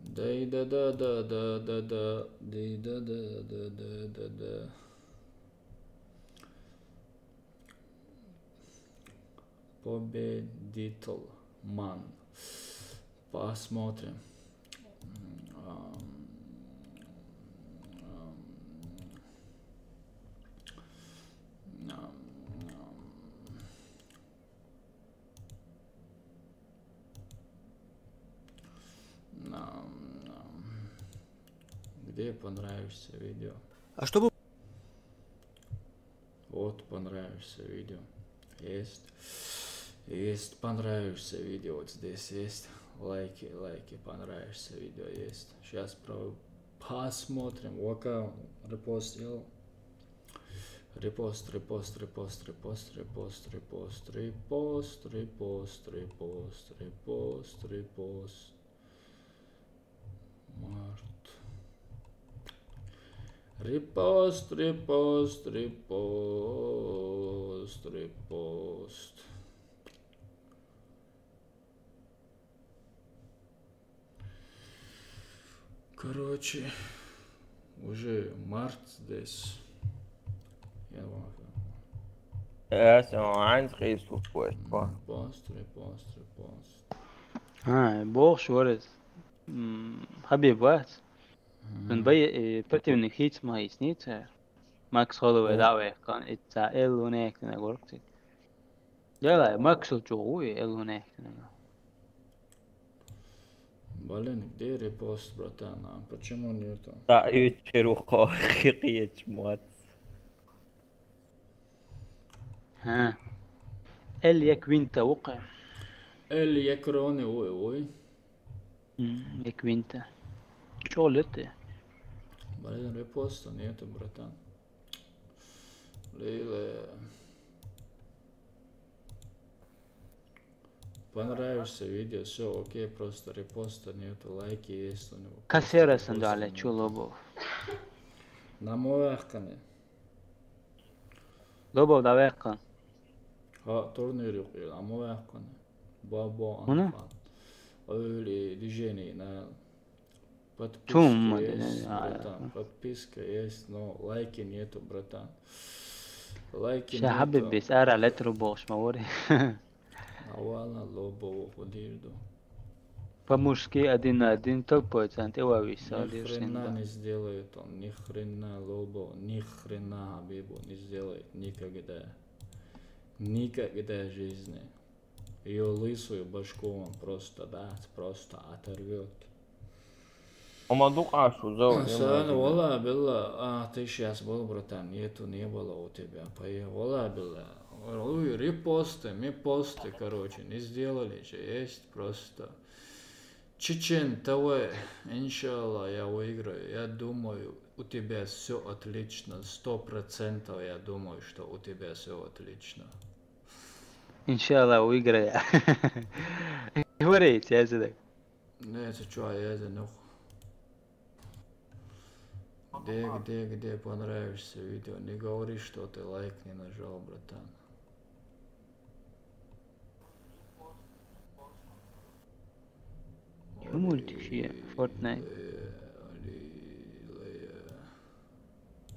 Да и да да да да да да, да и да да да да да да. Победитель ман. Посмотрим. Ам, ам, ам, ам. Ам, ам. Где понравишься видео? А что бы Вот, понравишься видео. Есть. Есть, понравишься видео. Вот здесь есть. Лайки, лайки, понравишься видео есть. Сейчас про... посмотрим. Вака репост сделал. Репост, репост, репост, репост, репост, репост, репост, репост, репост, репост, репост. Март. Репост, репост, репост, репост. Короче, уже март здесь. Я вам... Yes, عندي قيس وقوة. Репост, репост, репост. ها، بوخش ورز. مم، حبيب واحد. من بي إيه، противник هيت ما هيت نيت. ماكس هولوي دعوة كان إتا إل هناك نقولك. لا، لا، ماكس الجوي إل هناك. Блин, где репост, братан? А почему нету? Та ючер ухо хикиеч мот. ها. ال يكوينتا وقع. Эль Якрони, ой, ой. مم، يكوينتا. شغلته. Блин, репоста нету, братан. Лейле. Понравишься видео, все окей, просто репоста нету, лайки есть у него. كاسيرا سندو على تشو لوبو. Намояхкане. لوبو دعوة كان. Ха, турнир юкъил, намояхкане. Бабо Муна? Анфан. Öyle движение на... Чум, Подписка есть, а, братан, подписка есть, но лайки нету, братан. Лайки شا حبيبي нету. سأرة لتر بوش ما وري. Авала лобо уходирду. По-мужски один на один топ процент и вави Ни садир хрена синда. Не сделает он, ни хрена лобо, ни хрена Хабибу не сделает никогда. Никогда в жизни. Ее лысую башку он просто, да, просто оторвет. Ома дукъашу зов. Сана, вала, билла, а, ты сейчас был, братан, нету, не было у тебя. Пое-, вала, билла. Ой, репосты, мы посты, короче, не сделали же, есть просто. Чечен ТВ, иншалла, я выиграю. Я думаю, у тебя все отлично, сто процентов я думаю, что у тебя все отлично. إن شاء الله ويقرا. وريت يا زلمة. Не, это что, я это, ну. Где, где, где понравишься видео? Не говори, что ты лайк не нажал, братан. شو مولتك شي؟ فورتنايت.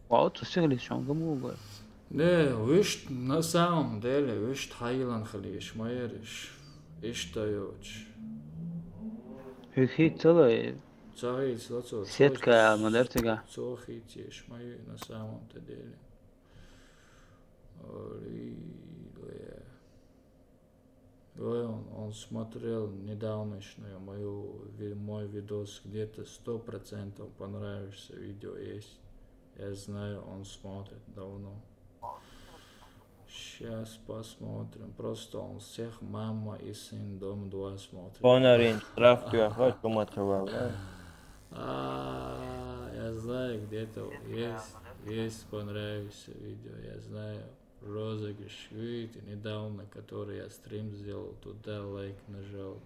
واو، تسغلي شلون قموقل. Не, вишт, на самом деле, вишт хайлан халиш, майриш. Иштайоч. هيك هي تلا Цахи, цлацо. سيتكا مدرتكا. Цохи теш, майю, на самом-то деле. Ой, он, он смотрел недавнешнюю мою, ви- мой видос, где-то сто процентов понравишься видео есть. Я знаю, он смотрит давно. Сейчас посмотрим. Просто он всех «Мама и сын», «Дом два» смотрит. Понарин, штраф тюахо, чума тюахо. А, я знаю, где-то есть, есть понравившееся видео, я знаю. Розыгрыш, видите, недавно, который я стрим сделал, туда лайк нажал.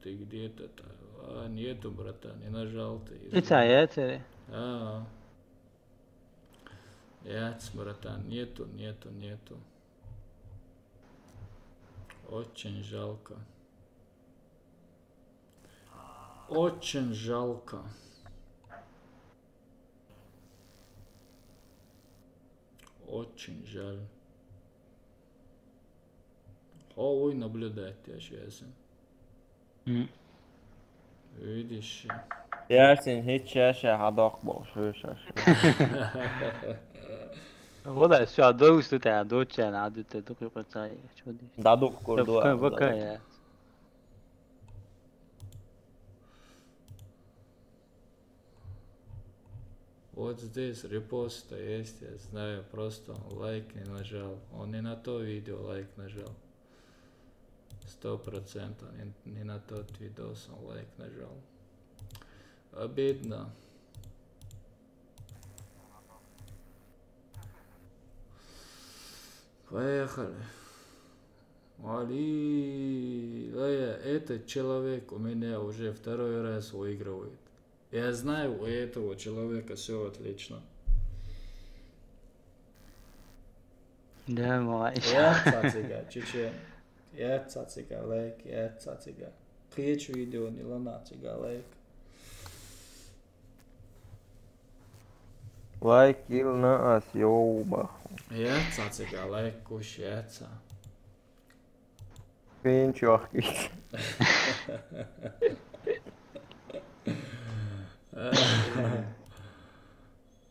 Ты где-то там. А, нету, братан, не нажал ты. إتا يا ترى. А. Яц, братан, нету, нету, нету. Очень жалко. Очень жалко. Очень жаль. Хо уй наблюдать я сейчас. Видишь. Ясин, hiç yaşa hadok boş, hiç yaşa. Вода, всё, а до что ты, а до чего, а до ты, до какой цай, что ты? Да, до курдуа. Пока, пока, я. Вот здесь репост-то есть, я знаю, просто он лайк не нажал. Он не на то видео лайк нажал. Сто процентов не, не на тот видос он лайк нажал. Обидно. Поехали. Али, да я, этот человек у меня уже второй раз выигрывает. Я знаю, у этого человека все отлично. Да, молодец. Яца цига, чечен. Яца цига, лайк, яца цига. Кыч видео не лана цига, лайк. Лайк илна ас ёуба. Яца цига, лайк куш, яца. Пинчуахкис.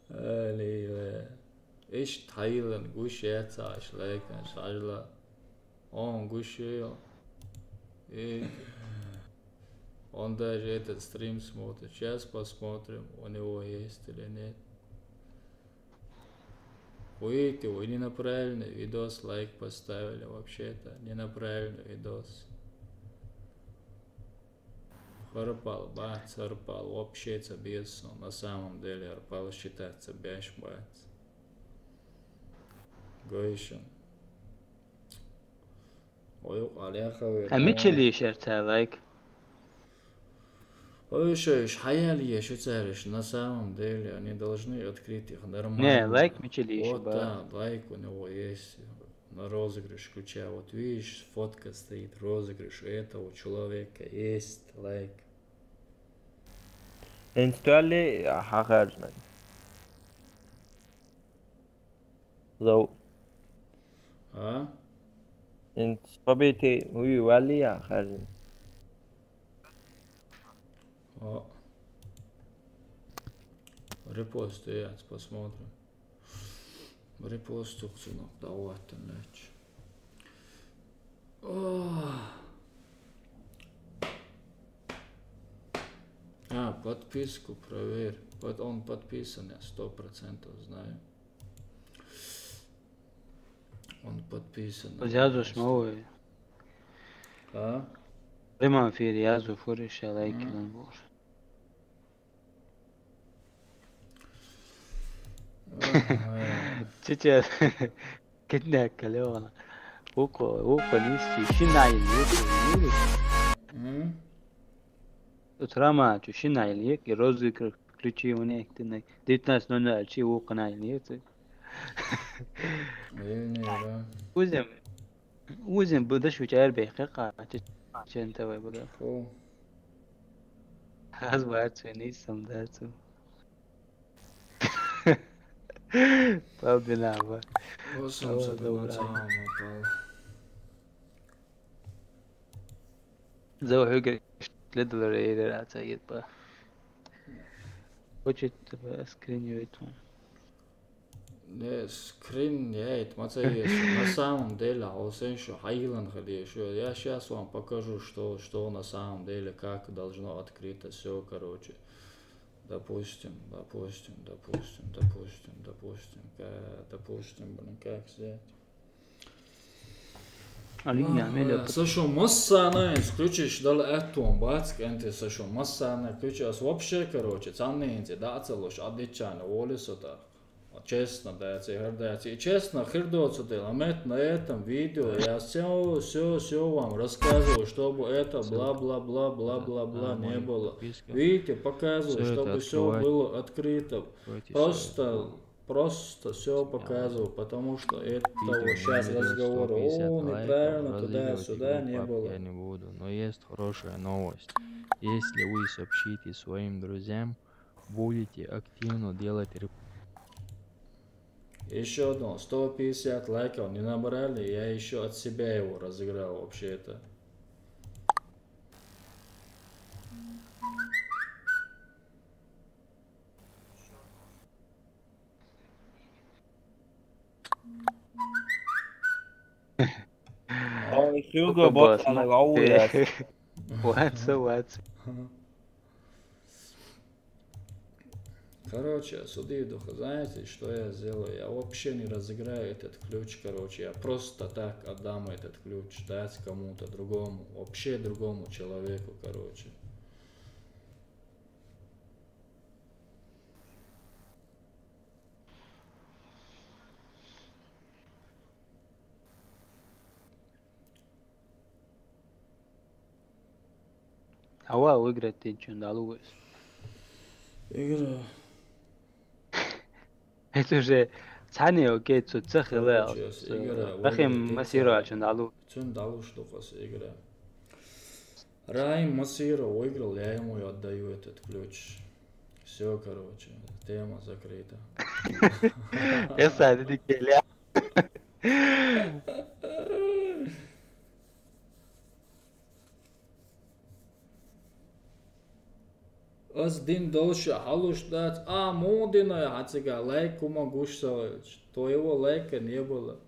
Алила. Иш тайлан гуш яцаш лайкан шажла. Он гуш. И он даже этот стрим смотрит. Сейчас посмотрим, у него есть или нет. Уйти, вы не на правильный видос лайк поставили вообще-то. Не на правильный видос. Арпал, бац, арпал, вообще цабиес, на самом деле арпал считается бяш, бац. Гойшин. Ой, аляха. А мичели шерца лайк? Ой, что ж, хаяли я шуцариш, на самом деле они должны открыть их нормально. Не, лайк мичели. Вот, да, лайк у него есть. На розыгрыш включая. Вот видишь, фотка стоит, розыгрыш. У этого человека есть лайк. Институалли хахаржнан. Зау. А? Инт победе уй вали хахаржнан. О. Репост, я посмотрим. Репост тухсунок, давай, тенлеч. О. А, подписку проверь. Вот он подписан, я сто процентов знаю. Он подписан. Язуш новый. А? Прямом эфире язу фуриш, лайки. Чича, киднек калеона. Уко, уко нисти, шинай нисти. Утрама, чу шинай лик, и розыгрыш включи у них, ты на девятнадцать ноль ноль чи уко най лик. Узем. Узин будаш учар бехе ка, чечен тавай буда. Фу. Аз бацу, не сам дацу. Пал бина ба. Осом. О, сабина добра. Цама пал. Зо хёгер ледалар эйрер аца етба. Хочет скринивать он. Не, скрин, я это, мацаеш, на самом деле, а осен шо, хайлан хали шо. Я сейчас вам покажу, что, что на самом деле, как должно открыто все, короче. Допустим, допустим, допустим, допустим, допустим, ка-, допустим, блин, как взять? Алиня, а, меля. Сашо массана, исключишь, дал эту бацк, энты Сашо массана, включишь вообще, короче, цанные, да, целуш, отвечай на волю сота. Честно, да, цигар, да, ци-, честно, хирдоцу ты ламет на этом видео, я все, все, все вам рассказываю, чтобы это бла-бла-бла-бла-бла-бла не было. Видите, показываю, чтобы все было открыто. Просто Просто все показываю, потому что этого сейчас разговора, о, неправильно, туда-сюда не было. Я не буду, но есть хорошая новость. Если вы сообщите своим друзьям, будете активно делать реп- Еще одно, сто пятьдесят лайков не набрали, я еще от себя его разыграл вообще-то. Ой, Hugo, вот, вот она, смотри. Ватса, ватса. Короче, суды духа, знаете, что я сделаю? Я вообще не разыграю этот ключ, короче. Я просто так отдам этот ключ, дать кому-то другому, вообще другому человеку, короче. Ава выиграть тенчун далугус. Игра. Это уже цани, окей, цу цехиле. Короче, игра. Рахим выиграть Масирова тенчун далу. Цун далу, что кас игра. Рахим Масиров выиграл, я ему и отдаю этот ключ. Все, короче, тема закрыта. Эса, дидик, геля. Аз дин долша халуш дац, а мудина хацига лайк кума гуш савалч. Твоего лайка не было.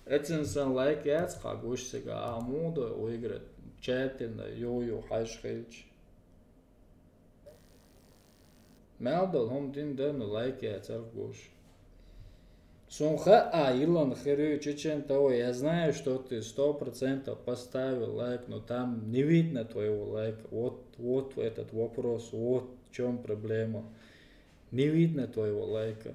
Эцинсан лайк яц ха гуш сега, а муда выиграть. Тщательно, ю-ю, хаш хилч. Мялдал, хом дин дэн лайк яцар гуш. Сунха а илан херю чечен того, я знаю, что ты сто процентов поставил лайк, но там не видно твоего лайка. Вот, вот этот вопрос, вот в чем проблема. Не видно твоего лайка.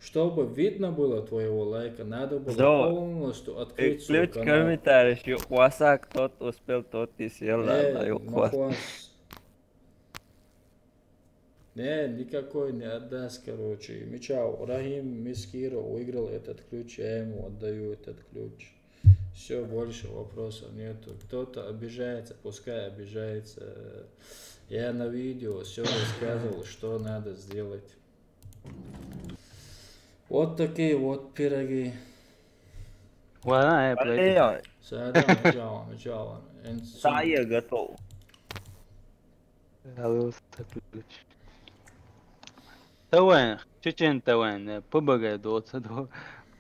Чтобы видно было твоего лайка, надо было полностью открыть свой канал. Ключ комментарий, васак тот успел, тот и съел. Э, да, да, махуас. Не, никакой не отдаст, короче. Мича, Рахим Мискиров выиграл этот ключ, я ему отдаю этот ключ. Все, больше вопросов нету. Кто-то обижается, пускай обижается. Я на видео все рассказывал, что надо сделать. Вот такие вот пироги. Вала, э, плейте. Сада, мича, мича. Сая готов. Алло, сотруднич. Таван, чечен таван, э, П Б Г доца до.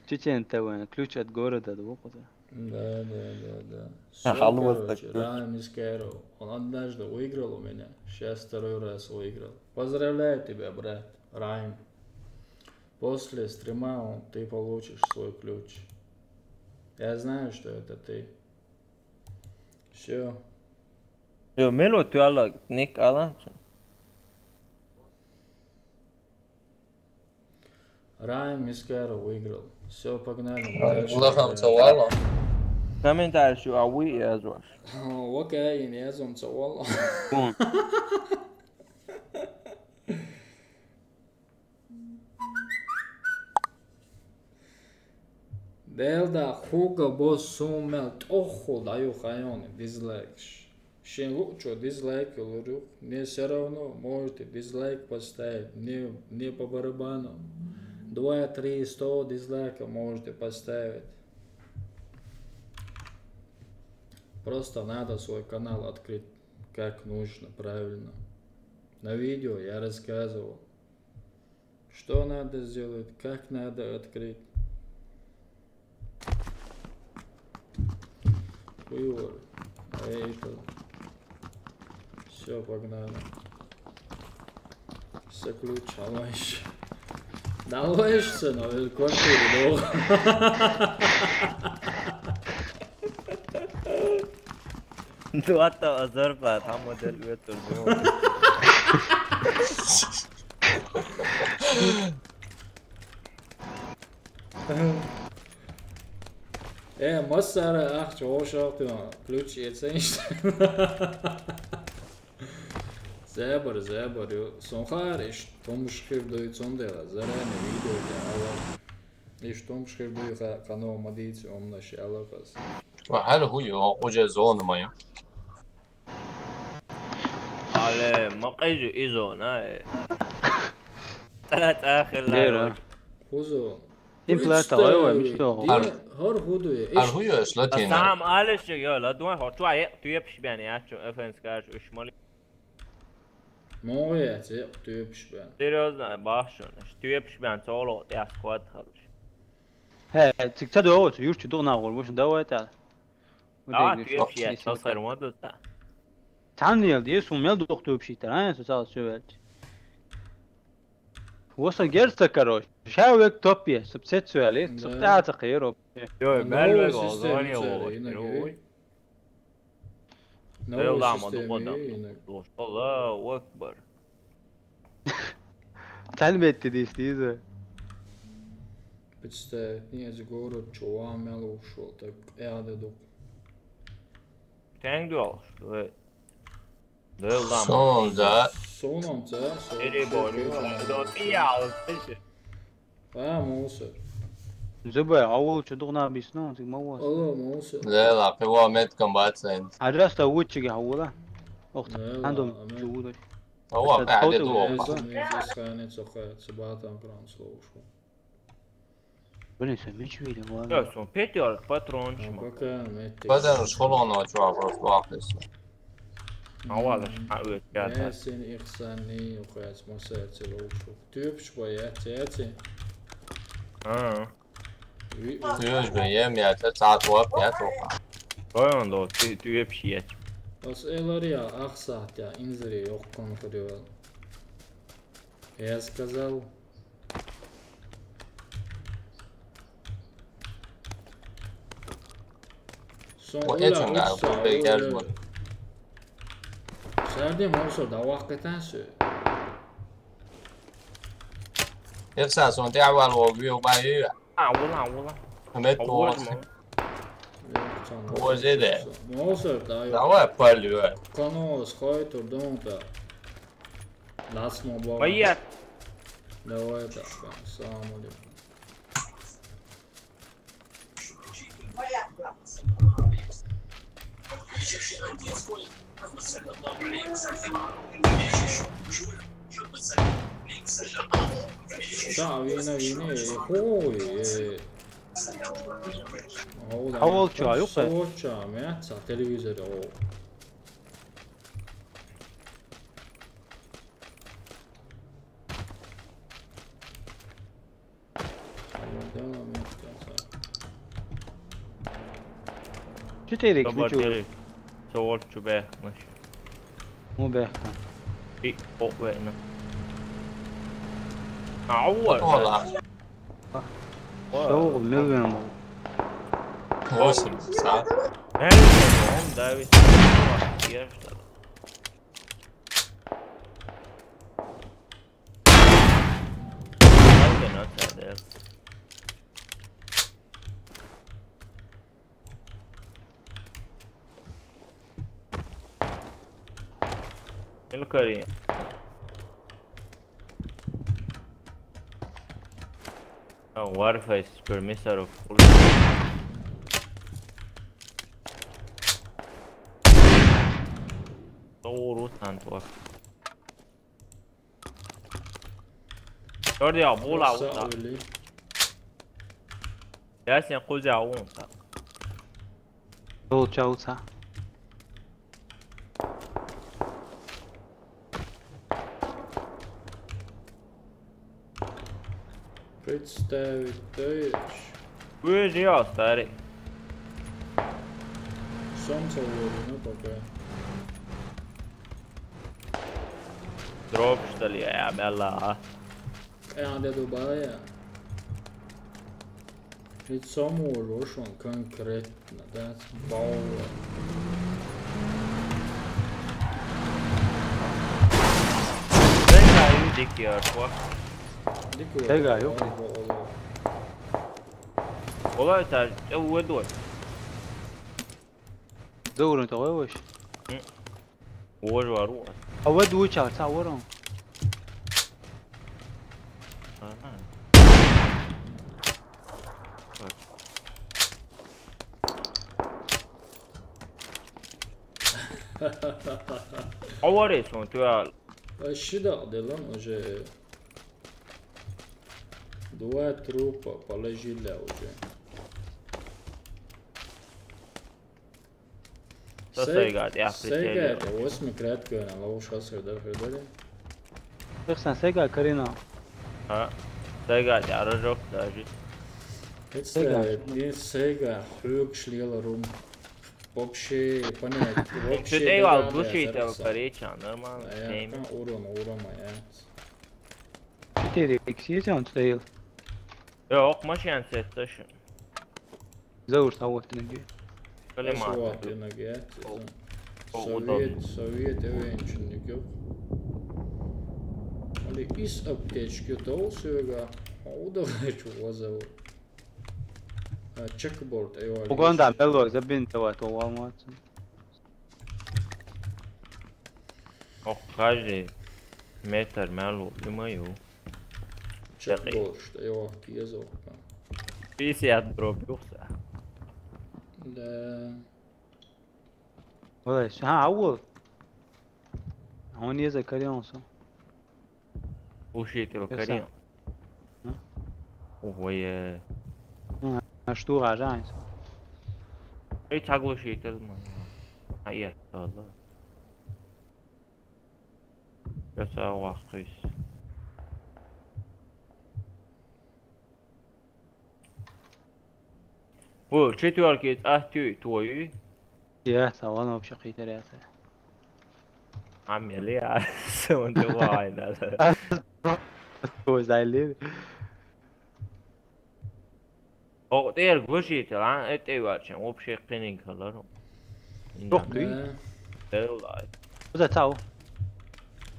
Чечен таван, ключ от города до, куда? Да, да, да, да. Всё, короче, Райм Искеров. Он однажды выиграл у меня, сейчас второй раз выиграл. Поздравляю тебя, брат, Райм. После стрима он, ты получишь свой ключ. Я знаю, что это ты. Всё. Ё, мело тюала, ник алан. Райм Искеров выиграл. Всё, погнали. Лахам савала. Комментарий шу, а вы я зваш. Окей, не звон савала. Делда хуга бос сумел тоху даю хайони дизлайк. Шин лучо дизлайк лурю. Не, всё равно можете дизлайк поставить. Не, не по барабану. Два, три, сто дизлайка можете поставить. Просто надо свой канал открыть как нужно, правильно. На видео я рассказывал, что надо сделать, как надо открыть. Хуёво. А я это... Всё, погнали. Все ключ, алайш. Далайш сэн, а квартиру, да? Дуата азарба, там модель ветер. Э, массара ахча ошокту, ключ эценш. Зебар, зебар, ё. Сон хаар, иш томш хир дуй цондела, заряне видео де ала. Иш томш хир дуй ха-, хано мадиц омнаш ала пас. Ва хӀар хӀу ю, уже зона ма ю. Але, ма къежу и зона, э. Тала тахила. Лера. Хузо. Им плата, ой, ой, мишто. Дина, хар худуе. ХӀар хӀу ю, эш латина. Сам алеш, ё, ладуан хо, чуа, э, тюепш бян, я, чу, эфенс каш, уш мали. Моя, це тюепш бян. Серьёзно, башун, тюепш бян, соло, я, сквад халш. Хе, цик цадо, юрчу дугна гор, муш давай та. А, тюепш, я, чё сэр, вот тут, да. Танел, дес умел дух тюепш, та, а, со сал сювель. Воса герца, короче. Шавек топе, субцет сювели, Да. Субтата кайро. Ё, Ну, бәлбәк система алзания цәре, болот, инак, ой. Ну, Эл дама система, дукъодан. инак. Аллаху акбар. Тәлбетте дейсіз. Представь, не за город чуа мел ушел, так я да дук. Тәңге алыш, ой. Эл дама. Сонда. Соном це, со. Эре болю. До пиял. А, мусор. Зубай, авыл чудугна бисно, тик мавас. Алло, мусор. Лела, пиво мед комбат сен. Араста учиге хавула. Охта, Не, андом ладно. Чудо. Ова, Это пәде тот дуо. его. Здесь ханец, охая, цибатан прям слушал. Блин, сам меч видел, Ё, ладно. сон петёр патрон Ну, шма. Пока метик. Бадан школоно чуа просто вахтес. Авал, а, ой, я, да. Ясин ихсани, охая, смусер, целушку. Тюпш боя, тяти. А, Юж бен ем я, це цат вап, я тоха. Ой, он до, ты, ты вообще. Ос элария, ахсат, я, инзри, ох, конкуревал. Я сказал. Сон Вот ула этим, да, учса, вот это ула. Сарди мусор, да, вахтетан сё. Ихсас, он тя вал вог вио бай. А, ула, ула. Мед А по. вот, мам. Возеде. Мусор, да, ё. Давай палю. Канал, схой, турдун, да. Нас мобла. Поехали. Давай, да, салам алейкум. Са, вина, вина, хой, э. Хавал чу, а, юқэ? Соча, мя, са, телевизор, о. Четыре Добар ключу. Дери. Савол чу бе, маш. Му бе. И, о, ве, на. А, ула. Ола. Шоу милвен. Восемь, са. Э, он давит. Я что ли? Алды на цадер. Элкари. А, Warface, пермисаров. Doğru tantuak. Dört ya, bu la, bu la. Öyle. Ya sen kuza, bu la. Получается. Представить, то есть. Buyur ya, старый. Солнце вроде, ну пока. Drop, что ли, я, бля. Э, а де Дубая. Ведь саму он конкретно, да, баула. Sen daha iyi dik ya, bak. Дикую. Тега, ё. Olay tar, ya, bu da. Добро, давай вообще. Боже, вору. А вот дуча, ца ворон. Ага. Аварес он туал. Шида делан уже. Два трупа положили уже. Та сайгат, я прицелил. Сайгат, восьми кратко, на ловушка сырдар, сырдар. Ихсан сайгат, Карина. А, сайгат, я рожок даже. Сайгат. Это, не сайгат, хук шлила рум. Вообще, понять, вообще. Ты ей глушитель, короче, нормально. Урон, урон, моя. Четыре икс есть, он стоял. Yok, машина стоит, точно. Заур, а вот ноги. Колема. Вот ноги. Совет, совет, эвенчинник. Али из аптечки то сюга. Удавай чего зовут. Чекборд, эвал. Уганда, мело, забин, давай, то волноваться. О, каждый метр мелу, ты мою. Чекборд, что его кизо. Пятьдесят дробь, ухса. Да. Ой, ха, ауыл. А он еза коренился. Слушай, ты корен. Ой, э. А что, рожается? Эй, так глушитель, ман. А, я, ладно. Яса вахтыш. Бу четвёрки, а ты твои? Я, салон вообще хитрый. Амели, а, сон ты вай, да. Ой, зайли. О, теперь глушитель, а? Это вообще, вообще клининг, да? Ух ты. Э. Э, лай. Куда тау?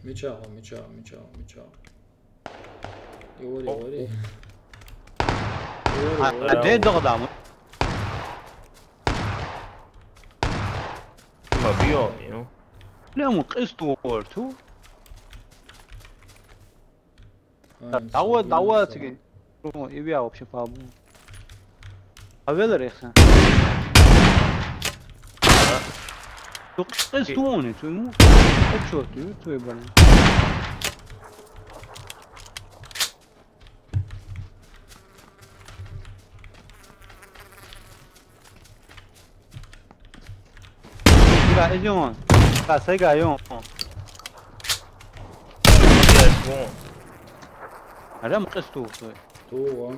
Меча, меча, меча, меча. Говори, говори. А, а где догадам? Ма био, ну. Бля, мы кысту орту. Давай, давай, тиги. Ну, и я вообще по. А велер их. Ну, что он, ты, ну? А чё ты, ты, блин? Siga, es yon. Siga, siga, yon. Yes, bon. Adam kıstı oldu. Doğru.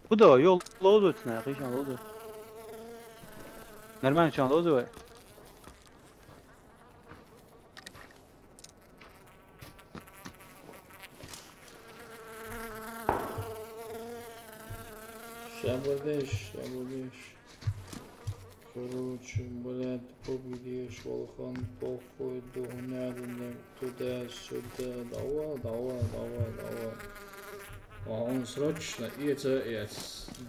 Bu da yol, yol ötüne, kışan oldu. Normal çan oldu. Ща будешь, ща будешь. Короче, блядь, ты победишь, Волхан, похуй, догнали, туда-сюда. Давай, давай, давай, давай. А он срочно, и это, и это.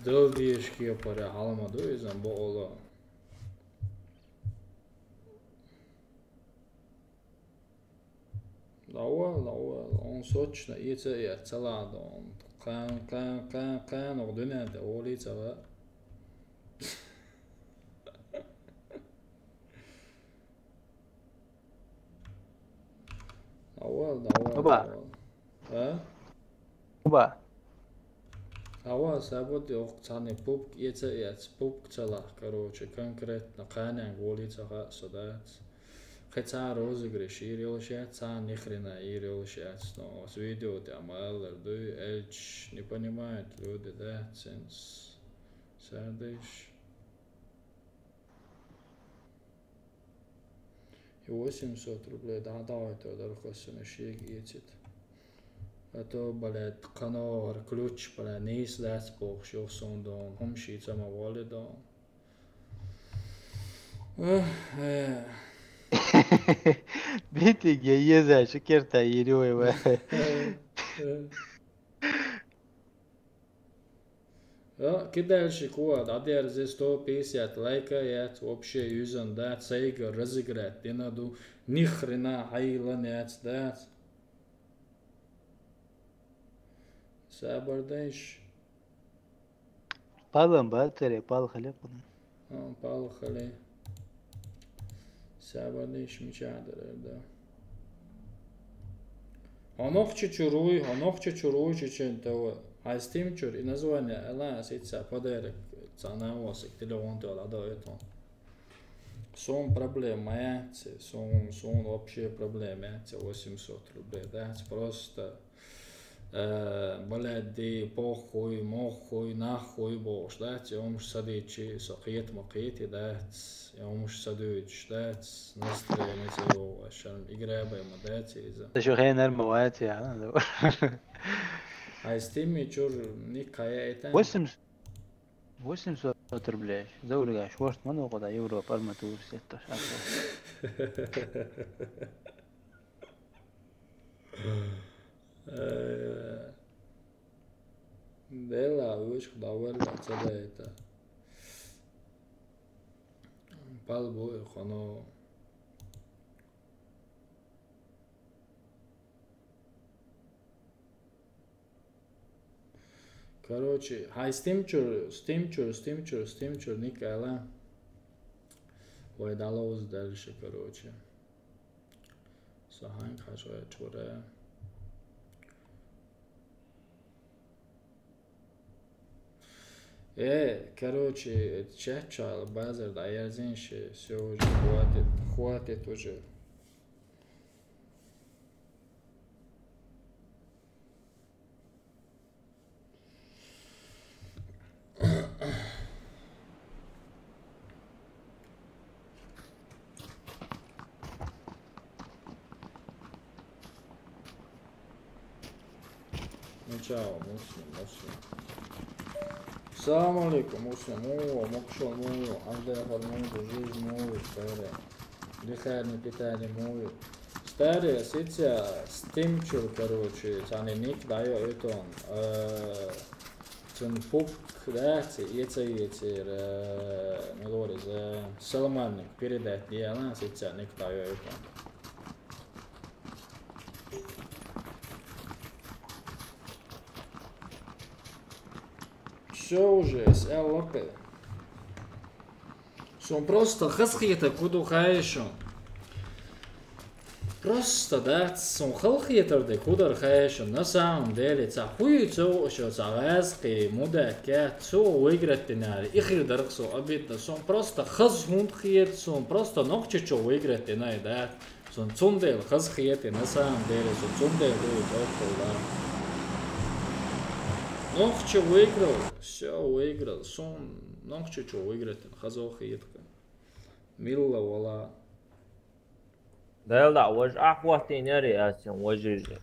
Дал дешки, паря, халамаду, и замбо ола. Лауа, лауа, он сочно, и це, и це ладно. Кан, кан, кан, кан, ох, дунен де, оли це ла. Лауа, лауа, Оба. Лауа. А? Оба. Ава, сабот, ох, цаны пупк, еце, ец, пупк цалах, короче, конкретно, канян голи цаха, содат. Хе ца розыгрыш, ирил шец, ца ни хрена, ирил шец, но с видео ты амалер, дуй, эльч, не понимают люди, да, цинс. Садыш. И восемьсот рублей, да, давай то, да, рухасына шег ецит. А то, блядь, канор, ключ, блядь, не излез бог, шо сондон, хом ши цама валидон. Эх, э. Битиге еза, шикерта, ирюева. Э, э. Йо, кидальщик ву, дӀадерза сто пятьдесят лайка яц, вообще юзан дац, сайга разыграть дина ду, ни хрена хьайла яц дац. Сабар дайш. Палан батаре, пал хиле кхуна. А, пал хиле. Сабар дайш мича дарар да. Хьо нохчи чуруй, хьо нохчи чуруй чечен тава. Хьай стим чур, и название ала сица подарок, цана восик, телефон тела да это. Сун проблема яц, сун, сун вообще проблема яц, восемьсот рублей, да, просто, э, блядь, ди похуй, мохуй, нахуй бош, да, те умш садичи, со кхет ма кхети, да, те умш садуч, да, те настроение те его, шарм игра бай ма, да, те из-за. Ты что, хенер ма вати, а? Хай стими чур никая это. Восемьсот. Восемьсот рублей. Заулгаш, вот, мана куда Европа арматур сетташ. Э, дела, уж давай, цада это. Пал бу, хоно. Короче, хай стимчур, стимчур, стимчур, стимчур, никала. Вай далоз дальше, короче. Сахань хашгай чуре. Э, короче, чат чал, базар да, я зин ши, всё, уже хватит, хватит уже. Начало, Муслим, Муслим. Салам алейкум, Муслим, муо, мокшо, муо, андехар, муо, жизнь, муо, старая. Дыхание, питание, муви. Старый, сетя, стимчур, короче, цани ник даю этон. Э, цун пук, да, ци, еца, еца, э, милори, за, Соломанник, передать, диана, сетя, ник даю этон. Всё уже, с Л П. Сун просто хазхета куду хайшун. Просто, да, сун халхетар де кудар хайшун. На самом деле, ца хуй цо шо, ца газки, мудакя, цо выиграть динали. Ихир дарх со обидно. Сун просто хаз хунд хет, сун просто нохчичо выиграть динай, да. Сун цундел хаз хет, на самом деле, сун цундел дует около, да. Нохчи выиграл, всё, выиграл. Сун нохчичо выиграть, хазо хет. Милла вала. Дела, вож ахватин яри асин вожиже.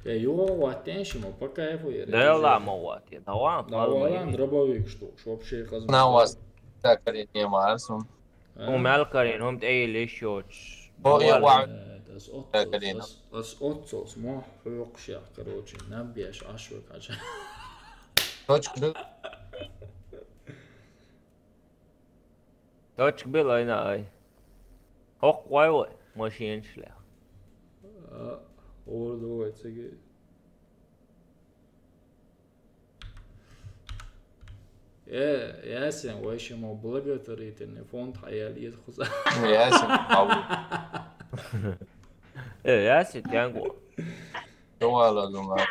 Я юга ватен шима, по кайфу яри. Дела ма вати, даван, даван, дробовик штук, вообще хаз. На вас так не марсун. А? У Мелкарин, ум тейли шоч. Бо я ва. Э, das Ottos, das, das Ottos, мо, хуёк шах, короче, набьеш, ашвы, кача. Точка. Точка была, ай, на, ай. Хок, вай, вай, машин шлях. А, орду, вай, цеги. Э, ясен, вай, шимо благотворительный фонд хаял ед хуза. Ясен, ау. Э, ясен, тянгу. Давай, ладно, ладно.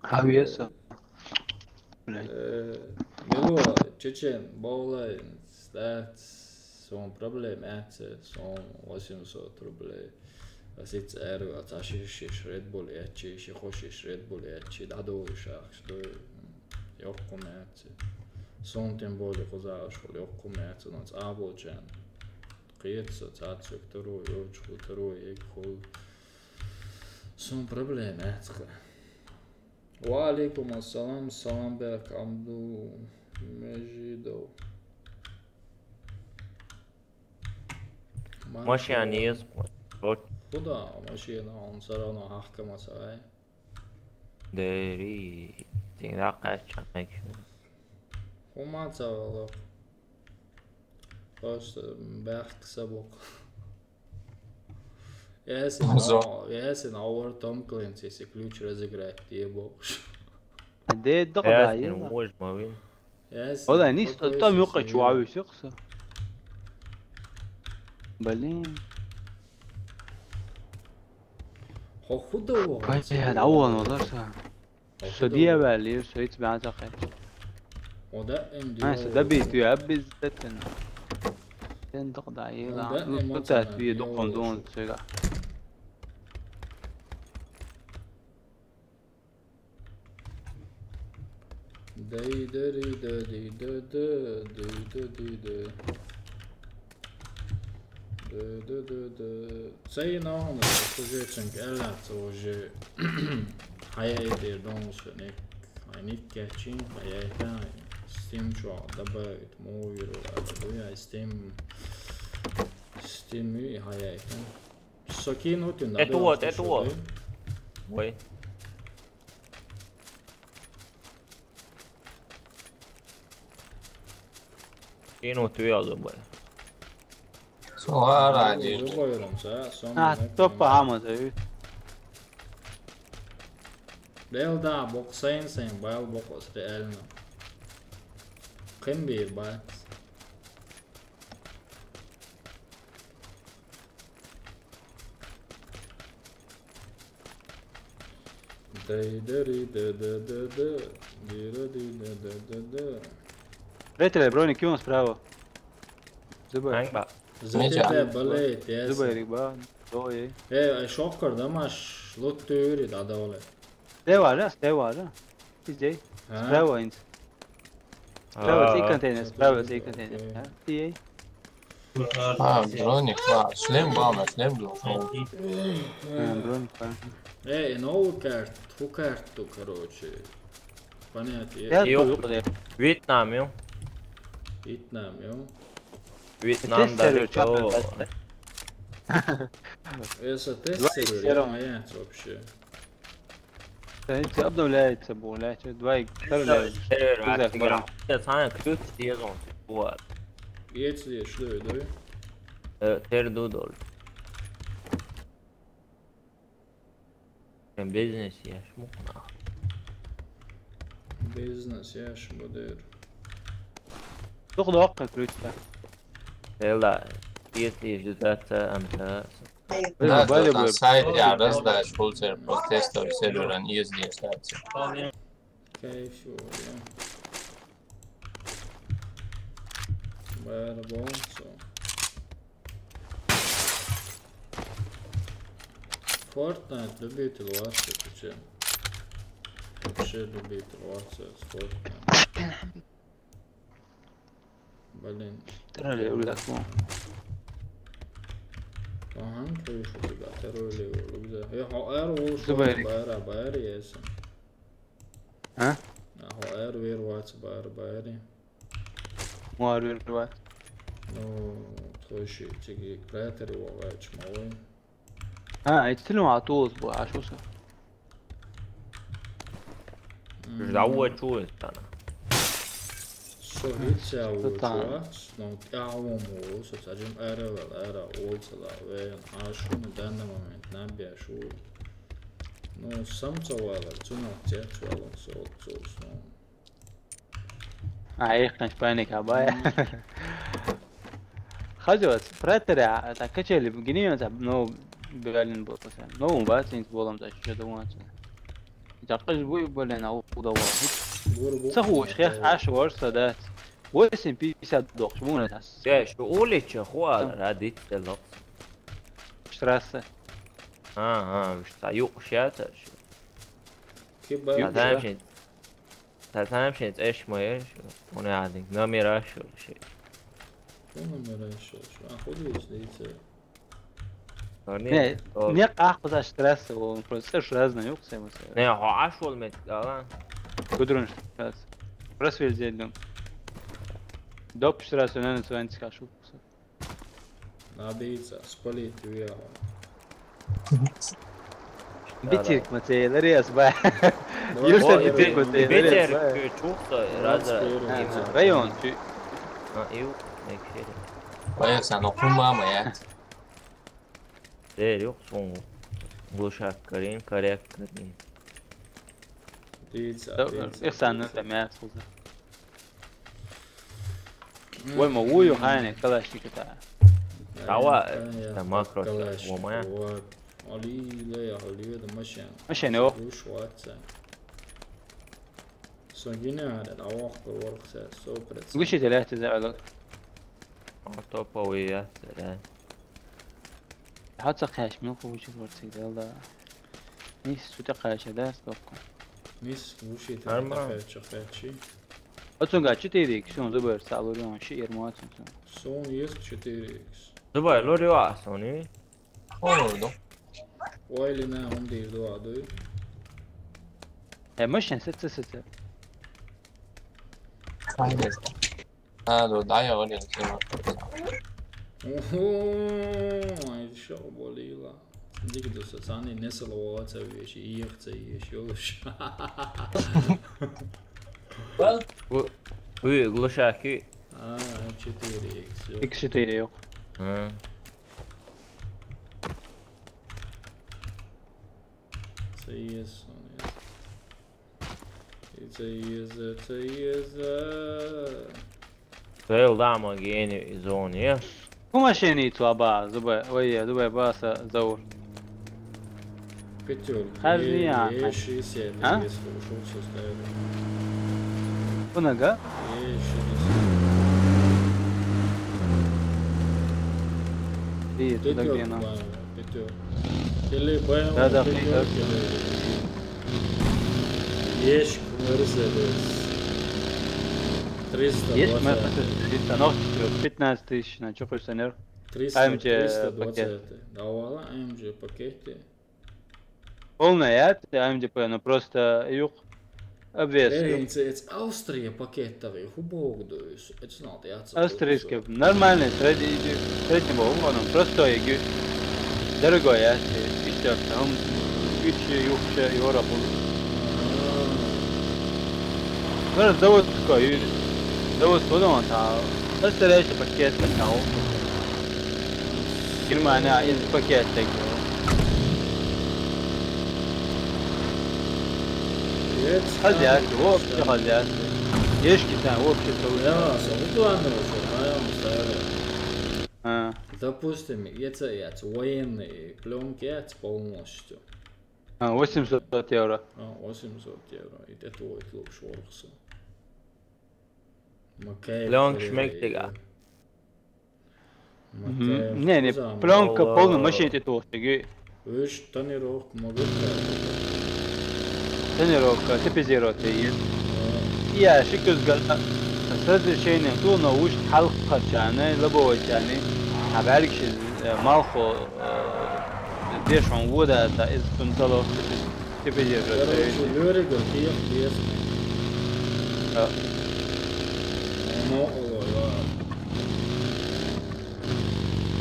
Хавьеса. Блядь. Э, мило, чечен, баулай, стат, сон проблем, эце, сон восемьсот рублей. Асиц эру, ацаши шиш Red Bull ячи, ши хошиш Red Bull ячи, дадо шах, что ёкку мяце. Сон тем более хузаш, ёкку мяце, но цабочен. Кыется, цацик, второй, ёчку, второй, ек хул. Сун проблем, эцка. Ва алейкум ассалам, салам бек, Абдул Межидов. Машина есть. Куда машина? Он всё равно ахкама сарай. Дери, тинг дакъача мекин. Хума цавала. Просто бахк сабук. Ясин, Зо. О, Ясин, our Tom Clancy's ключ разыграть, ебошь. Де догда, Ясин, ема. Мож мавин. Ясин, Ода нис, там юкъа чуавиш юкъса. Блин. Хохуда. Бай, я, да, вон, олар са. Судья вали, судья тебя закач. Ода эмди. А, сюда бит, я, обязательно. Сен догда, ела. Ода эмоционально. Тут ответ, докон, дон, сега. Дай, да, ри, да, ди, да, да, ди, да, ди, да. Да, да, да, да. Цей ногу, уже ченк, эла, уже. Хаяй дер дон сюник. Айник кечин, хаяй та. Steam чуа добавить мувир, я Steam. Steam и хаяй та. Сокинуть надо. Это вот, это вот. Ой. Ину ту я забыл. Сора дир. Забыл, а, стоп, ама, да. Дел да, боксайн, сайн, байл бокс, реально. Ким бир бай. Дай, да, ри, да, да, да, да. Ди, да, ди, да, да, да, да. Ретеле, броник, ким справа? Зубай. Ханг ба. Зубай, блядь, я. Зубай, риба. Ой. Э, э, шоккар, да, маш, лут тюри, да, да, оле. Де вара, де вара. Иди. А? Справа инс. Справа, а, сей контейнер, справа, сей контейнер. Окей. А, иди. А, броник, а, шлем бама, шлем был. А, броник, а. Эй, новый карт, ту карту, короче. Понятно. Я ёп, тут, блядь. Вьетнам, ё. Вьетнам, ё. Вьетнам, да, тестеры, чё, чё? Если тестеры, я вообще. Sen hiç обновляется bu, блядь, чё, два икс обновляется. Сервер, сервер, сервер. Sen ключ diye zon bu var. Geç diye şuraya doğru. Evet, ter du dol. Sen business yaş mı? Business yaş mı der? Çok da hakkı ключ ya. Ela, diye diye düzeltse amca. Да, да, сайт я раздачу пульсер, просто тестовый сервер, они есть здесь, кстати. Кайф, я. Бәрі болса. Fortnite любитель варса, ты че? Вообще любитель варса с Fortnite. Блин. Троллей улетел. Ага, крышу тебя, троллей улетел. Я хо-, эр, улшо, Зубайрик. Бара, бара, ясен. А? А хо, эр, вер, вац, бара, бара. Муар вер, вац. Ну, тхойши, тиги, пратери, вагач, малой. А, эти тилим атуыз бу, ашуса. Ждаву чует она. Со виця учуац, но тяум улу, со цаджим эревел, эра улцала, вен, ашу, на данный момент, на бяшу. Ну, сам цавала, цуна тя цвала, со, со, со. А, их, значит, паника, бая. Хаживац, пратери, а, так, качели, гинеян, ну, Берлин был, ну, бац, инт болам, да, что думать. Жакъыз буй, блин, а удава. Бур, бур. Сахуш, хе, аш вар садат. Восемь пятьдесят дохш, муна тас. Я, что улича, хуа, радит, лох. Штрассе. А, а, что, ю, шата, что. Киба. Ю, да. Та там шесть эш моеш, он один, номер ашо шесть. Что номер ашо? Что? А худи здесь? Не, не, ах, куда штрассе, он просто ж разный, ёк, сэмэсэ. Не, хо, ашо мет, ала. Кудрун штрассе. Просто везде дом. Доп штрассе, наверное, сванчик ашо. Надеется, спалит, я. Bitirk ma tēlēr jāsba. Jūs esat bitirk ma tēlēr jāsba. Bitirk, čuhta, rāda. Rajons. Vai jūs esat no kumām, jā? Tēr joks un glušāk karīn, karēk karīn. Tīts, tīts. Es sānu tam jāsba. Vai ma uju haini kalašnikata? Tava, tā makro, lomā. Alī, lejā, alī, da mašīna. Mašīna, jo. Uš vācē. So ginēri, da okkur vorksē, so pret. Guši te lehti zēlāk. O to pavīja, te lehti. Hāca kēš, mil kuvuči vorksē, dēlda. Nis, su te kēš, da, stokko. Nis, guši te lehti, kēči, kēči. Otsun ga četirīks, un Zubair sā lurjon, šī ir mocun. Sun, jes četirīks. Zubair, lurjo, a, sun, i? Oldu. Oili nē, un dīr dodu. E, mašīna, se, se, se, se. Kāpēc? Ā, do, da, jā, oli, ok. Oho, ai, šau bolīla. Dik du sa sani nesala vāca vieši, iehca vieši, jo. Well, u, u, glušāki. Ā, četirīks, jo. Ik četirīks, jo. Ā. It's a yes, one yes. It's a yes, it's a yes. Veel dāma gēni zoni, ja? Kuma šenī tu labā, Zubai, vai, ja, Zubai bāsa zaur. Pētjur, Hazmi, jā. Ieši, ieši, ieši, ieši, ieši, ieši. Kuna ga? Ieši, ieši. Ī, tu da gēna. Pētjur. Tele bēm, da, da, pētjur, tele. Ieši, Mercedes. Trista. Ieši, Mercedes, trista, no, pietnāstais, na, čukušana ir. Trista, AMG, trista paketi. Dvacet. Davāla, AMG paketi. Полная, я, AMG, ну, просто юг обвес. Ej, ej, Austrija paketa vai hubogdus, ej, nav te jāatcer. Austrija, ka normāli, srednji, srednji, он простой, дорогой, я, ištāk, там, iši, juhša, Europa. Var daudz ko, daudz ko domāt, tā. Tas ir reizes paketa, tā. Германия из пакетик. Хозяйство, вообще хозяйство. Ешки там, вообще то. Jā, savu plānu, jā, un tā. А. Допустим, если я военный пленки, я полностью. А, восемьсот евро. А, восемьсот евро. И это вот лучше воркса. Макей. Лёнг шмект, Digga. Nē, nē, plenka polna mašīna te tūstīgi. Viņš tonirovku man gribētu. Tonirovka, tipizērotie ir. Jā, šikus gan, tas različēniem tu no ušt halkačāne, labovačāne, a verkši, malko, diešām vodātā, es tun talo, tipizērotie. Короче, Лёрик, вот, я в песне. Jā. Ну, ой, ладно.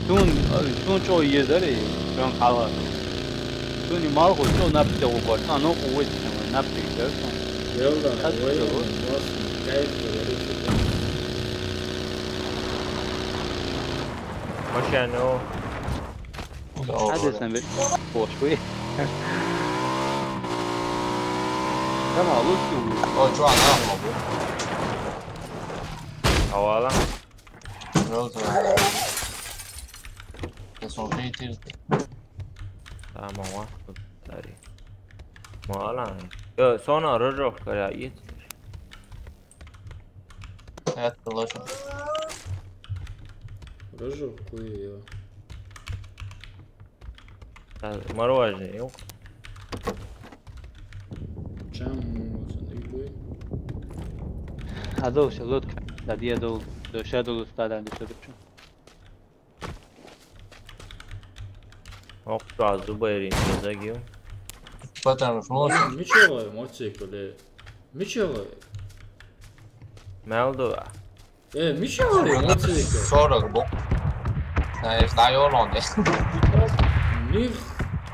Tun, tun čo iedari, tun kala. Tun ni malko čo napte ubar, tā no uwe napte iedari. Yolda, Hadi uwe, çabuk. Kayıp da böyle. Maşa no. Hadi sen bir boş ver. Tamam, olur ki bu. O, şu an tamam bu. Havaalan. Rosa. Es on šeit ir. Tā man lasu arī. Mālāni. Jo, sonā ražoškarā iet. Atpalašana. Ražoškarā, jā. Tā, marožni, jū. Čemu, zini, guj. Adolf, lūdzu, tad iedod, šeit lūdzu, tādām disaduču. Okta Zubairi ne zagiju. Patam šlos. Mičelai, mocikali. Mičelai. Meldova. E, Mičelai, mocikali. Sorry, bu. Nē, es tā jau londē. Nih.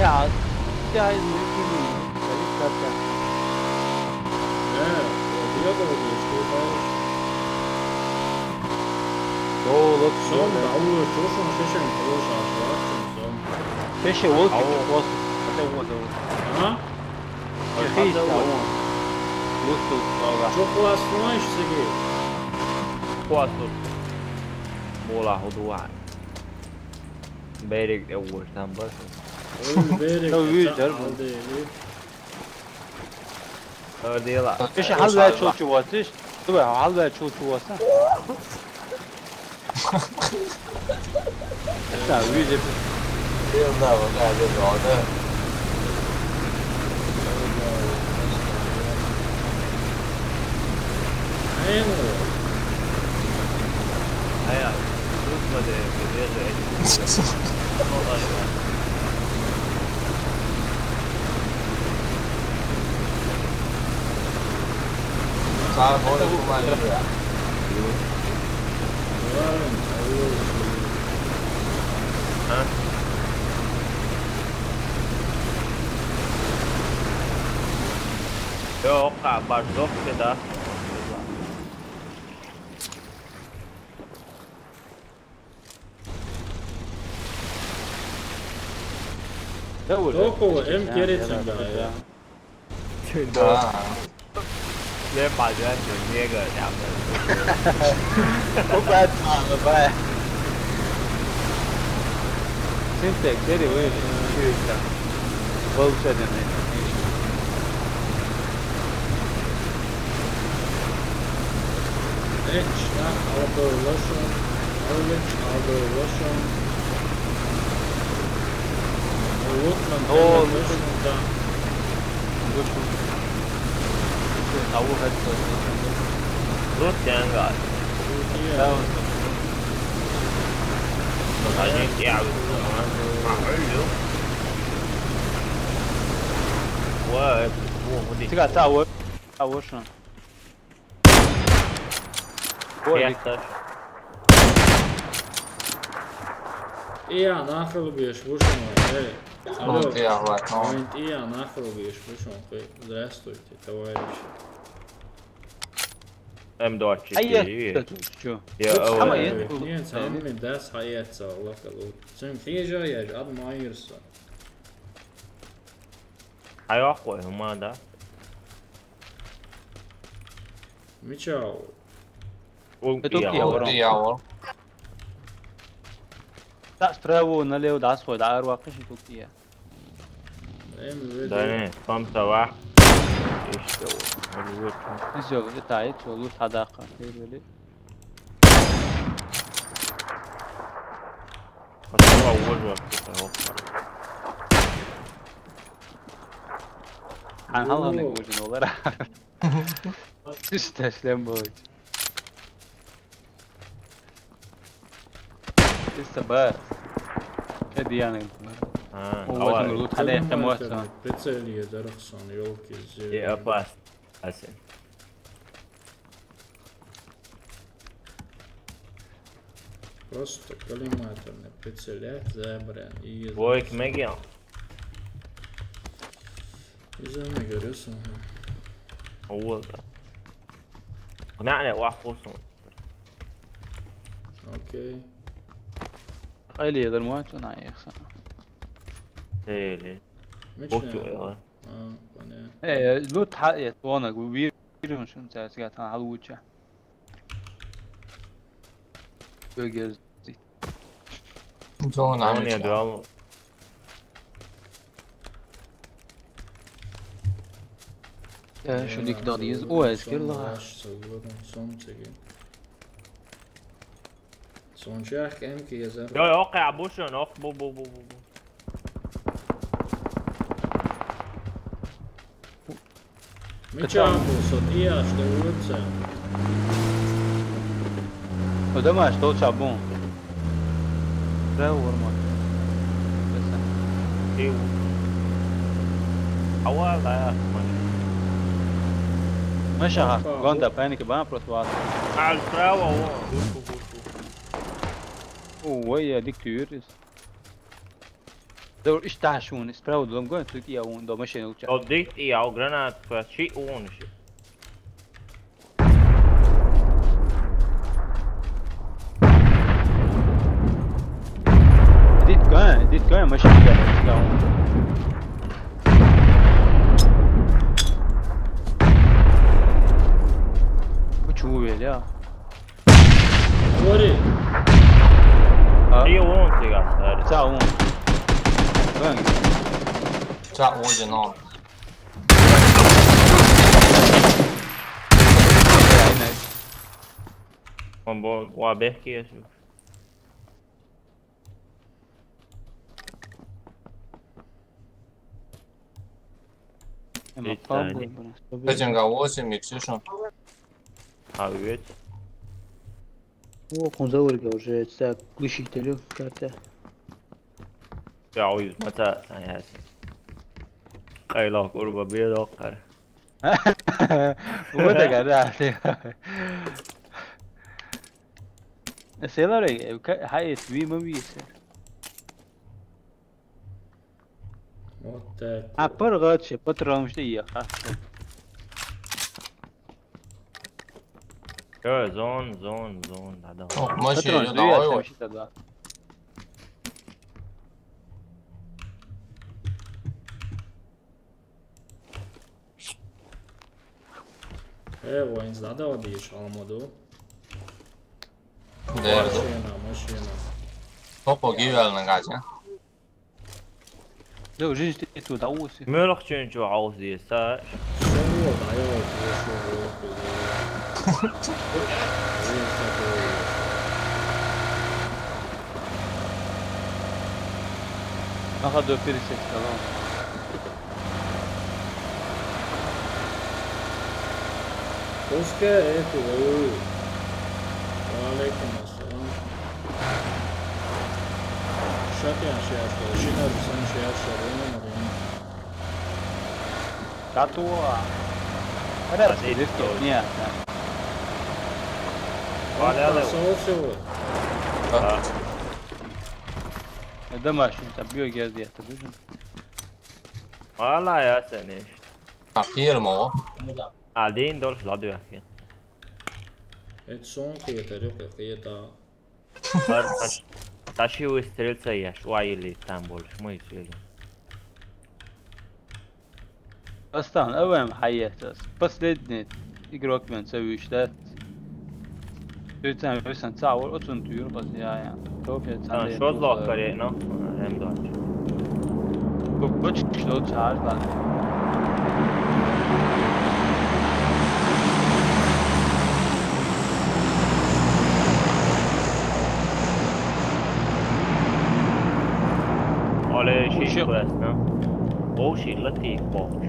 Ja, der ist wirklich nicht. Der ist das ja. Ja, ja, ja, ja, ja. So, let's go. Son, da, Uğur, çok son, şişen, Uğur, şaşırtın, son. Şişe, Uğur, Au. Çok olsun. Hadi Uğur, Uğur. Ha? Hadi Uğur. Uğur, Uğur. Çok olsun, işte ki. Uğur, Uğur. Mola, Uğur. Berik de Uğur, sen basın. Öyle Berik de, yüz sen canım. Aldı eli. Öyle değil ha. Şişe, hal ver çok çuvası. Dur be, hal ver çok çuvası. Sen yüz yap. Yılda bak, hadi doğru. Aynen. Hayır. Tutma demek ki, diye de. Sağ ol, bu var ya. Ha? Yok, kabar yok ki da. Dopo, em kere çinga ya. Aa. Le paga de niega ya. O ba ta ba. Syntax, anyway, shoot. Well said, man. Each, not all the Russian. All the, all the Russian. Look, man, oh, look. Russian, da. Look. Look, I will have to. Look, thank God. Yeah. That was the. Look, I didn't, yeah, I was, uh, I heard you. What? What, what did you got that work? That works on. Ой, Ясно. Я нахрен убьешь, вышел, эй. Алло. Ну, ты, Ахмат, ну. Ой, я нахрен убьешь, вышел, ты. Здравствуйте, товарищи. М двадцать четыре. А я что? Я, ой. Нет, сам мне даст, а я целый, лакалу. Сын хижа, я же обманывался. А я хуй, ума, да? Мичал. Ул Это окей, дьявол. Ворон. Дьявол. Так, справа налево, да, сход, да, арва, кыши тут я. Эм, ведь. Да не, там сова. Иште вот. Всё, это, это, лучше садака. Ты, блин. А сова уже, кто-то, вот. Ан халганы гүжин олар. Үстэ шлем болч. Үстэ бар. Эдияны. А, О, давай. Возьму лут, хадэ это мой сон. Прицелье дарахсан, ёлки. И опас. Асен. Просто коллиматорный прицелять, забран. И Войк мегиал. Из-за мегарюса. Вот. Гнали вахусон. Окей. Али, я дармуа цуна яхса. Эли. Мична. Бохту яла. А, понятно. Э, лут ха, я тона гу вир. Ирун шун цац гатан халуча. Бёгерзит. Зона Он меча. Я дал. Э, шо дик дал диз. О, эскер ла. Сон чах эм ки езер. Йо, йо, окей, абушун, ох, бу, бу, бу, бу, бу. Мича бу, со диаш, да вурца. Ödemez, что у тебя бу? Да, урма. Tiu. Ава, да, я, маш. Маша, Опа, гонда, оп. Паника, ба, просто вас. А, справа, о, гурку, гурку. О, ой, я дик тюрис. Dur, iş taşun, ispravdu, lom gön, tut ya un, do maşin uça. O dik ya, o granat, pa, či un, ši. Dit gön, dit gön, maşin gön, ispravdu. Bu çuvu ya. Sorry. Ha? Io, un, tigā, sorry. Ca un. Bang. Ca un, no. Un bo, wa behki es. Ema Ita, pablo, ni. Bana. Pecen ga vozi, mi ksišo. A, üvjet. O, kun zavrga уже, sta glishitelju karta. Ja, o izmaca, sa ja se. Kaj la kurba bio dokar. Uvode ga, da, te. Selare, hajt, vi ma vi se. Вот так. А пар гаче, патрон что я, а? Всё, зон, зон, зон, да, да. О, машина, Патрон, давай, что я, давай. Что я, да. Э, воин задал, бишь, алмаду. Дерду. Машина, машина. Опа, гивел на газе. Да, уже здесь тут, а, усы. Мөлөх чөн чө аус дие, са. Всё, вот, а я вот вышел, вот, вот. Ага, до пересечка, ладно. Пускай эту, ой. Ва алейкум ассалам. Шатян шияшка, шинар сан шияшка, роман рин. Катуа. Арабский, Адей, русский, ой. Нет, да. Валя, он прошёл всего. Да. Домашний, там, биогеография, ты будешь? Валя, я сенеш. А, фирма, о. А, день дольше, ладно, я. Это сон, это рюк, это Ар таш-, таши выстрелца я, шуа или там больше, мы сюда. Остан, АВМ хайетас. Последний игрок мен цевишта. Тюцен висан цавур, отун тюр, баз я, я. Топ я. А, цан шо зло каре, но? М два. Бу, бу чё чар, да. Оле, ши Уши. Классно. О, ши лати, о, ши.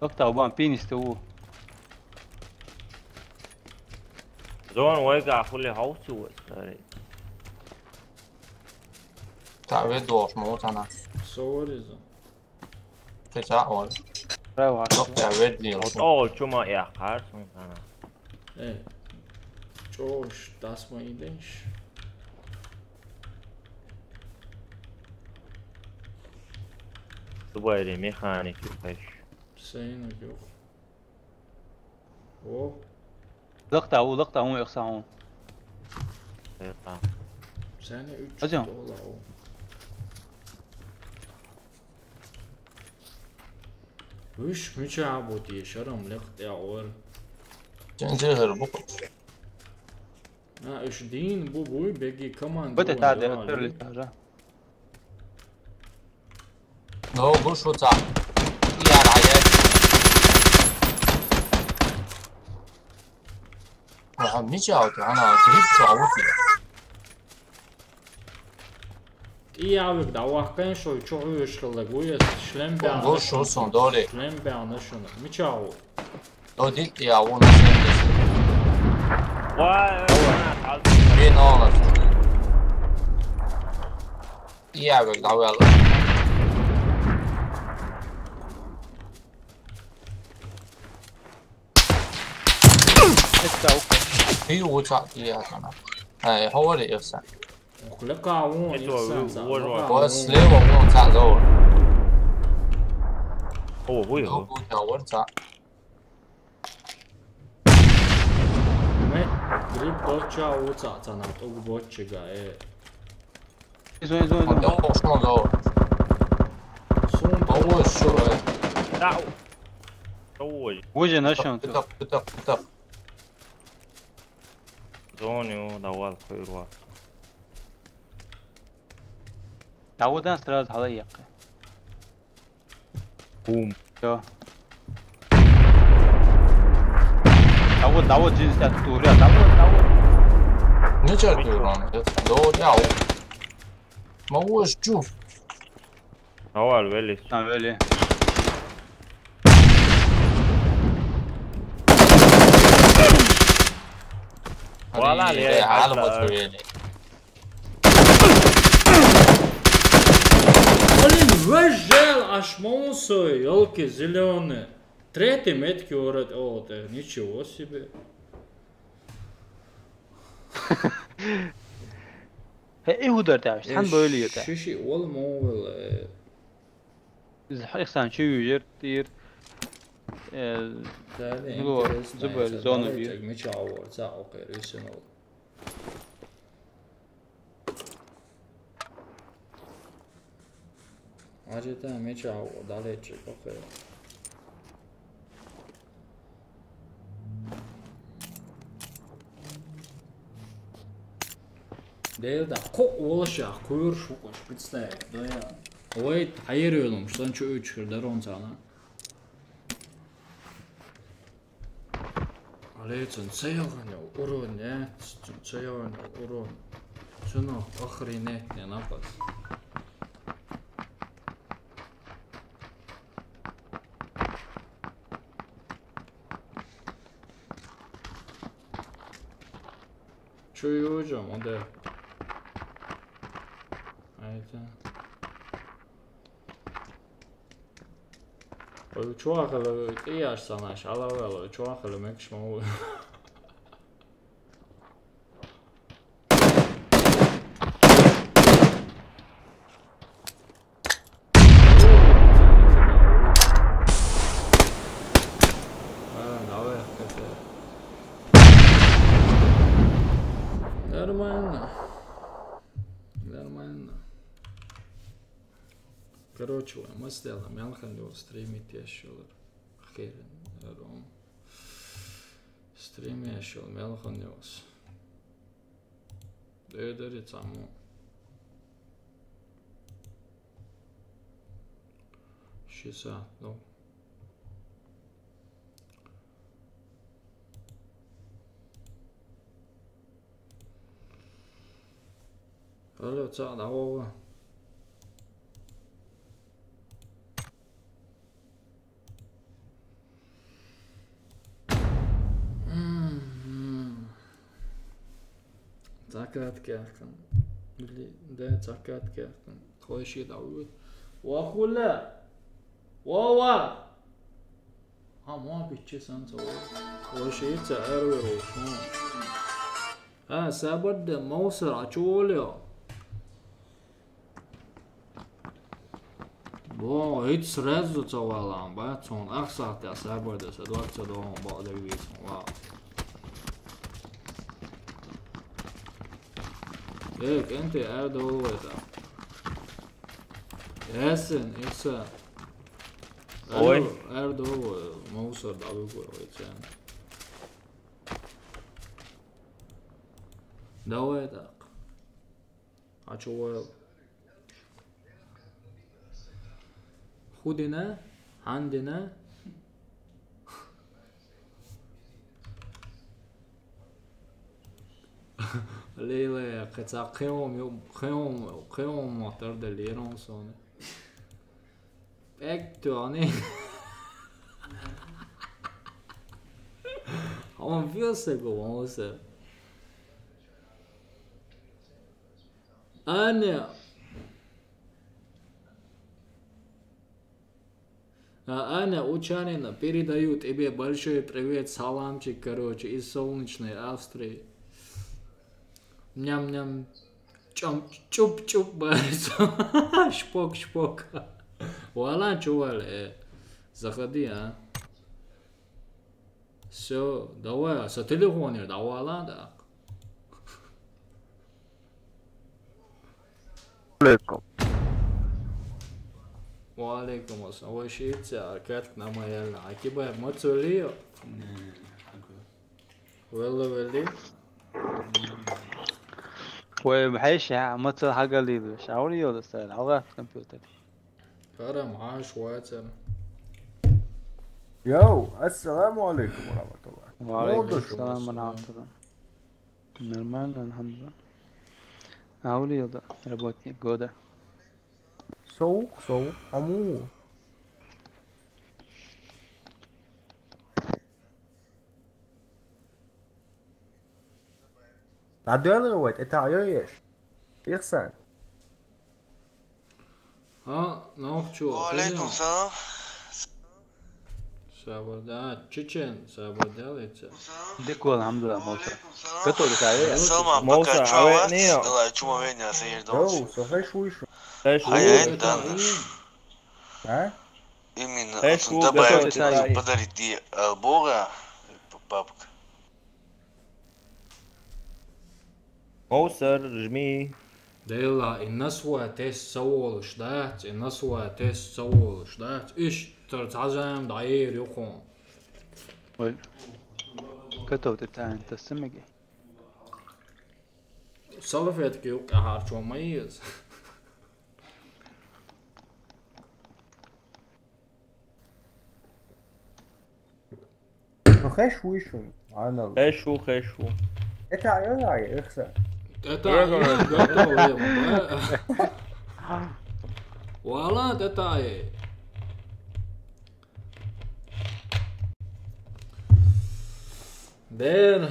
Doktor, u ban pinis tu. Zone wega hule hausu sare. Tabe došmo tana. Sorry zo. Te sa ol. Bravo. Doktor, vedli. Ot ol čuma ja karsun tana. E, čoš, das ma ideš. Dubai mehanik peš. Sen yok. O. Lıqta, o lıqta, on yoksa on. Lıqta. Sen üç Hocam. Dolar o. Üç müçe bu diye şaram lıqta or. Sen zehir bu. Ha, üç din bu bu begi kaman. Bu da ta de törlü ta. No, bu şu ta. Ya, ya. Aha, ne çaldı? Ana, grip çaldı ki. İyi abi, da vakkan şu çok üç kıllık bu ya, şlembe Bu şu son, doğru. Şlembe anlaşılır. Mi çaldı? O dit ya, onu sen de. Vay, vay, vay. Bir ne olur. İyi abi, da uyalım. It's okay. He will talk to you, I don't know. Hey, hold it, yes, sir. Leka on, It's all yes, sir. What, what, what? What's Leo wants out though? Oh, we No, are. Good, no, what's that? Me, grip doča uca cana, tog bočega, e. Izvon, izvon, izvon. Onda ovo što onda ovo. Sunda. Ovo je što je. Da. Ovo je. Uđe našem tu. Pitak, pitak, pitak. Zoni o, da val, koji ruat. Da, o dan sraz hala yakı. Boom. Yo. Davo, davo, cins ya, dur ya, davo, davo. Ne çarpıyor lan? Doğru ya. Ma uğraş çuf. Aval, veli. Ha, veli. Hvala, hadi, le, hadi, hadi, hadi. Блин, вежел, аж монсо, елки зеленые. Третий метки орать, о, да, ничего себе. He, e hudar taş, sen böyle yöte. Şişi ol monvel. Biz ihsan çüyür, dir. E, Dali, bu, enteresan, zıbır, yani, zonu dali bir. Çekme çağırsa, o kadar üstüne ol. Acı da meça o, dali çek, o kadar. Değil da, ko oluşa, kuyur şu koş, bitse, doya. Oy, hayır yolum, sen şu üç kırda ron sana. Алей, цун ца ягъанал урон, э? Цун ца ягъанал урон. Цуно охренеть не напас. Чё южам, он да. Айта. Ой, чувак, ой, ты аж санаш, алавел, ой, чувак, ой, мекшмау. А, давай, это. Нормально. Нормально. Короче, мы сделаем. Я на канале стримить я ещё. Херен, ром. Стрим я ещё, мелхонёс. Дедери цаму. Шиса, ну. Алло, ца, да, ова. Цхьа катка яхкан. Или, да, цхьа катка яхкан. Кхойши дӀавуьйт. Ва хула! Ва ва! Ха, ма биччи сан ца ва. Кхойши ца арвер шун. А, сабар де мовсар а чуолио. Бо, ит сразу ца валан, ба, цун ахсахта сабар де, са дуар ца доон, ба, де вицун, ва. Э, кенте ар долу это. Эсен, эсен. Ой. Ар долу, мовсар да, ой, цен. Давай так. А чё, Уэлл? Худина? Хандина? Лейла, кхеца кхеом, кхеом, кхеом мотор да лерон соне. Пек туани. Он вился го, он вился. Аня. А, Аня Учанина, передаю тебе большой привет, саламчик, короче, из солнечной Австрии. Ням-ням. Чум-, чуп-чуп, барис. Шпок-шпок. Вала, чувал, э. Заходи, а. Всё, давай, а, со телефонер, давай, ладно. Алейкум. Ва алейкум ассалам. Ва шиитса, аркатк нама ялна. Акиба, мацулио? Велла, велли. Ва бхеш, я, мацул хагали, шаури йода сар, алга компьютер. Карам, аш вацар. Йоу, ассаламу алейкум ва рахматуллах. Ва алейкум ассалам ва рахматуллах. Нормально, алхамдулилла. Аули йода, работник года. Соу, соу, аму. Надо ли вот это айоеш? Ихсан. А, нохчу. Ва алейкум салам. Сабарда, чечен, сабарда леца. Дикула, алхамдулилла, мовса. Готов ли каве? Салам, мовса, пока, чё у вас? Дела, чё у меня, сидишь дома? Йоу, со хеш уйшу. Хеш уйшу. А я это данный. А? Именно. Хеш уйшу, готов ли каве? Подарить, э, Бога, папка. Мовсар, жми. Дела, и на свой тест саволуш дац, и на свой тест саволуш дац. Иштар цхьа зама дӀаер юхун. Ой. Готов ты тайн, та самиги. Салфетки юкъа харчо ма ез. Ну, хеш уйшу, анал. Хеш у, хеш у. Это ай, ай, эхса. Это ай, готов, э, вала, это ай. Дэн,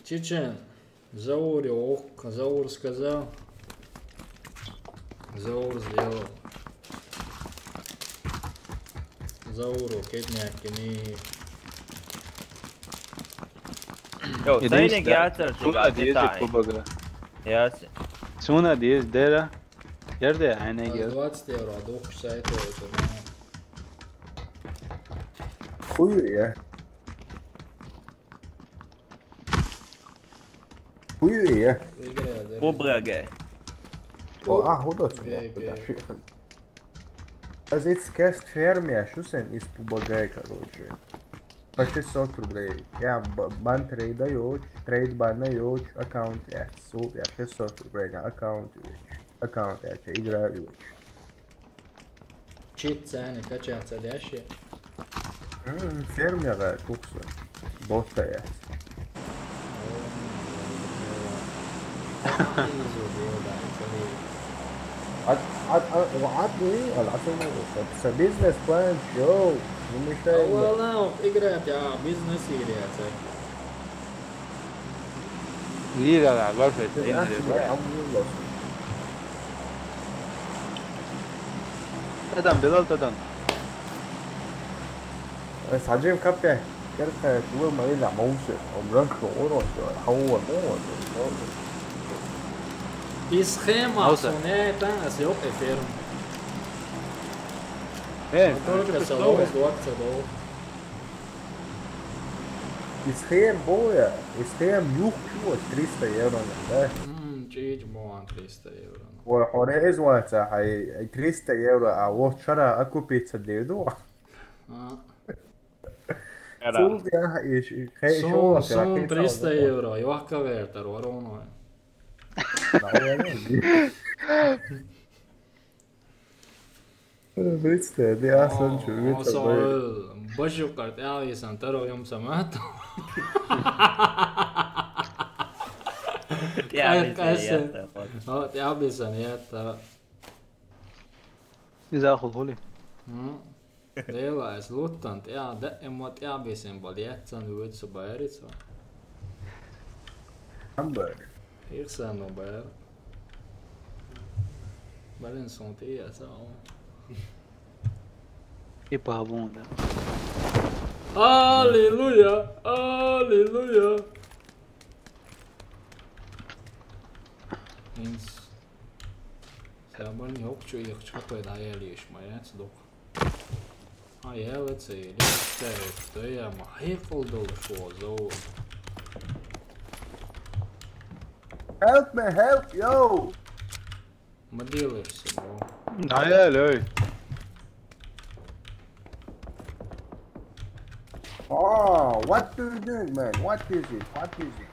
чечен. Заур, ок, Заур сказал. Заур сделал. Зауру кидняккини. Йоу, цайник яцар чуга детаи. Яц. Суна диз дера. Ерде айнегел. Двадцать евро, двух сайт. Хуй я. Хуй я. Играет, да? Побрагай. О, а, вот это. Бей, бей. Аз ицкест ферме, а что сэн из побрагай, короче. По шестьсот рублей. Я б-, бан трейда йоч, трейд бана йоч, аккаунт я. Су, я шестьсот рублей на аккаунт йоч. Аккаунт я, игра йоч. Чит цены качаться дальше. М, фермера кукса. Ботая. Ат, ат, ат, ат, ат, ат, ат, бизнес-план, шоу. Не мешай мне. Ала, ала, играть, а, бизнес играть, а. Lira la golf este. Ahmet, عم والله. تدن بلال، تدن. Es hajim kapte. Kerka tuve ma ila mause. Omran ko oro. Hawa mo. Is khema. Hausa. Soneta, as yok eferm. Ven, Motor que se lo, es lo que se lo. Iskhiem boja, iskhiem juhkjuos trista euro, ne? Mm, čič moan trista euro. Ua hore izvācā, ai, ai trista euro, a vo čarā akupīca diedu. Ah. Era. Sulti, ah, iš, iš, kai Sun, šovakar sun akīca trista diedu. Euro, juokka verta, ruorunoi. Nav, jā, jā. Vitstēdi, jā, sanču, vitstēdi. Bažu kārt jāvīsan taro jums amatu. Jā, Kas, visi kas jātā, jā? O, jāvīsan, jā, tā. Izāhul huli. Mm. Lielais lutant, jā, de, emot jāvīsan bal jātsan vitsu bērits, va? Hamburg. Irsano bēr. Balin sun tie, sao. Ipa vunda. Aleluja! Aleluja! Ins. Sä bani hokču iakču, ka pēdä jäljiš, ma jääts dok. Ai, hel, et se ei liittää, että ei mä heikoldol šuo zau. Help me, help, yo! Ma dealersin, bro. Ai, ai, ai. Oh, what do you think, man? What is it? What is it?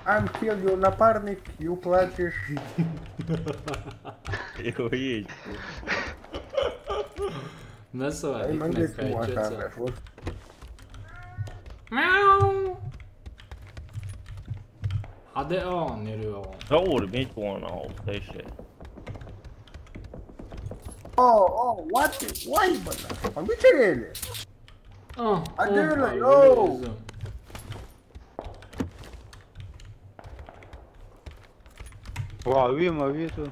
I'm kill you, напарник, you плачешь. Его есть. Nasıl var? Ey, man gitmek gittim kaçacak. Arkadaş, what? Miau. Hadi on, yürü on. Doğru, bir puan aldı işte. Oh, oh, what? Why bana? Abi çekeli. Ah, hadi ah, lan, abi, yo. Gözüm. Wow, видимо, вижу.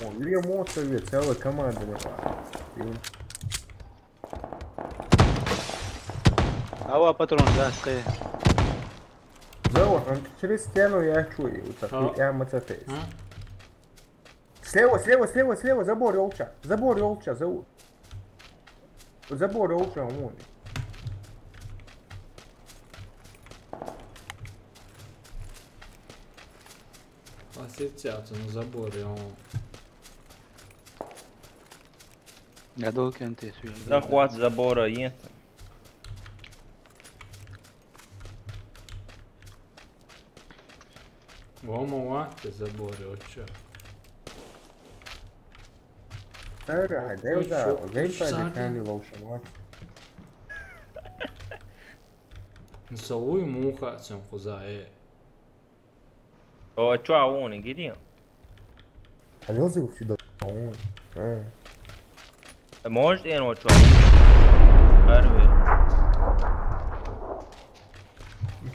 О, Лемон совет, целая команда не пара. Ава патрон, да, скорее. Заур, он через стену я чую, вот так, а? Я мацапейс. А? Слева, слева, слева, слева, забор, ёлча. Забор, ёлча, забор. Забор, ёлча, вон. Pasivciāts un zabor, jā. Gadokjanties. Захват забора есть. Vamo vate zabor, oča. Tere, hai, deu da, vem pa de kandi laušan vate. Sa ui muha, sen kuza e. O, čua uni, gidin. A ne ozim si da uni. E. E, možda jedno čua. Prvi.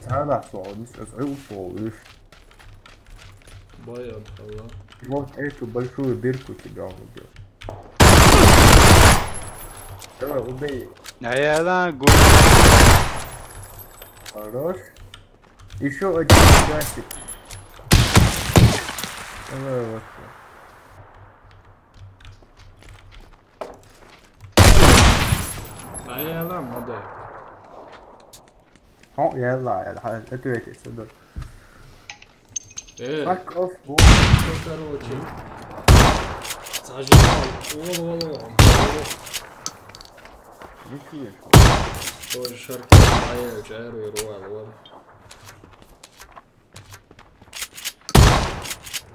Sada su ovdje, sve, sve ušlo, viš. Bojao, Allah. Вот эту большую дырку тебя он убил. Давай, убей. А я на гу- Хорош. Еще один гасик. Давай, вот. Ай, я на мода. Ho, yalla, yalla, ha, это эти, сюда. Э. Fuck off, boy. Что, короче? Зажимал. О, о, о, о. Ну, чё? Тоже шарки, а я, джайру и руал, вот.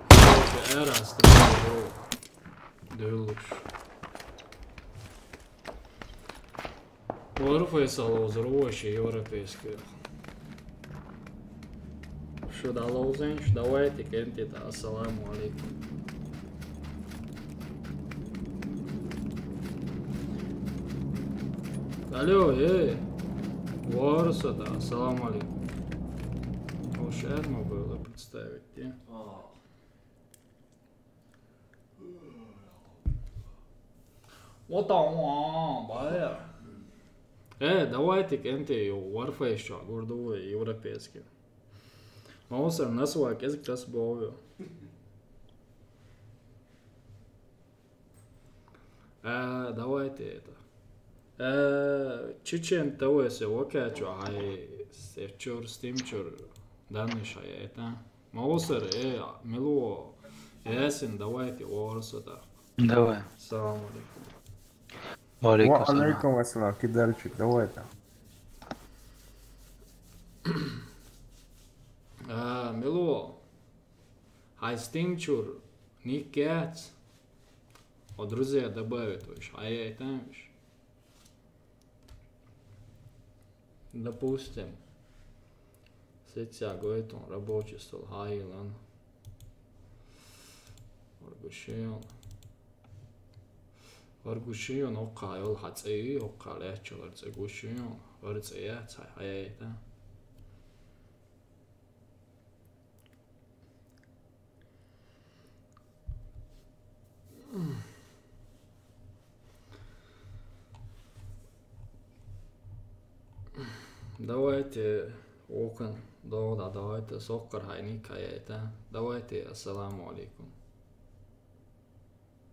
Короче, эра, стрельнул. Дылуш. Орфей салоз рощи европейская. Шуда лоузенч, давайте кентита, ассаламу алейкум. Алло, э. Варсата, ассаламу алейкум. Вообще можно было представить, не? Вот он, бая. Э, давайте кенте ё Warface чё, гордовой европейский. Маусар насвак язык тас бою. Э, давайте это. Э, Чечен ТВ се окей, чё, ай, севчур, стимчур, данный шай, это. Маусар, э, мило, эсин, давайте, орсота. Давай. Салам алейкум. Ва алейкум салам. Ва алейкум ассалам, кидальчик, давайте. А, мило, хай стимчур, никец. О, друзья, добавит уж, ай, ай, там уж. Допустим, сетя гойтон рабочий стол, хайлан. Оргушион. Оргушион, окха, йол хацеи, окха, лячо, орце гушион. Орце я, цай, хай, ай, там. Давайте, окон, да, да, давайте, соккар хайник хаяйта. Давайте, ассаламу алейкум.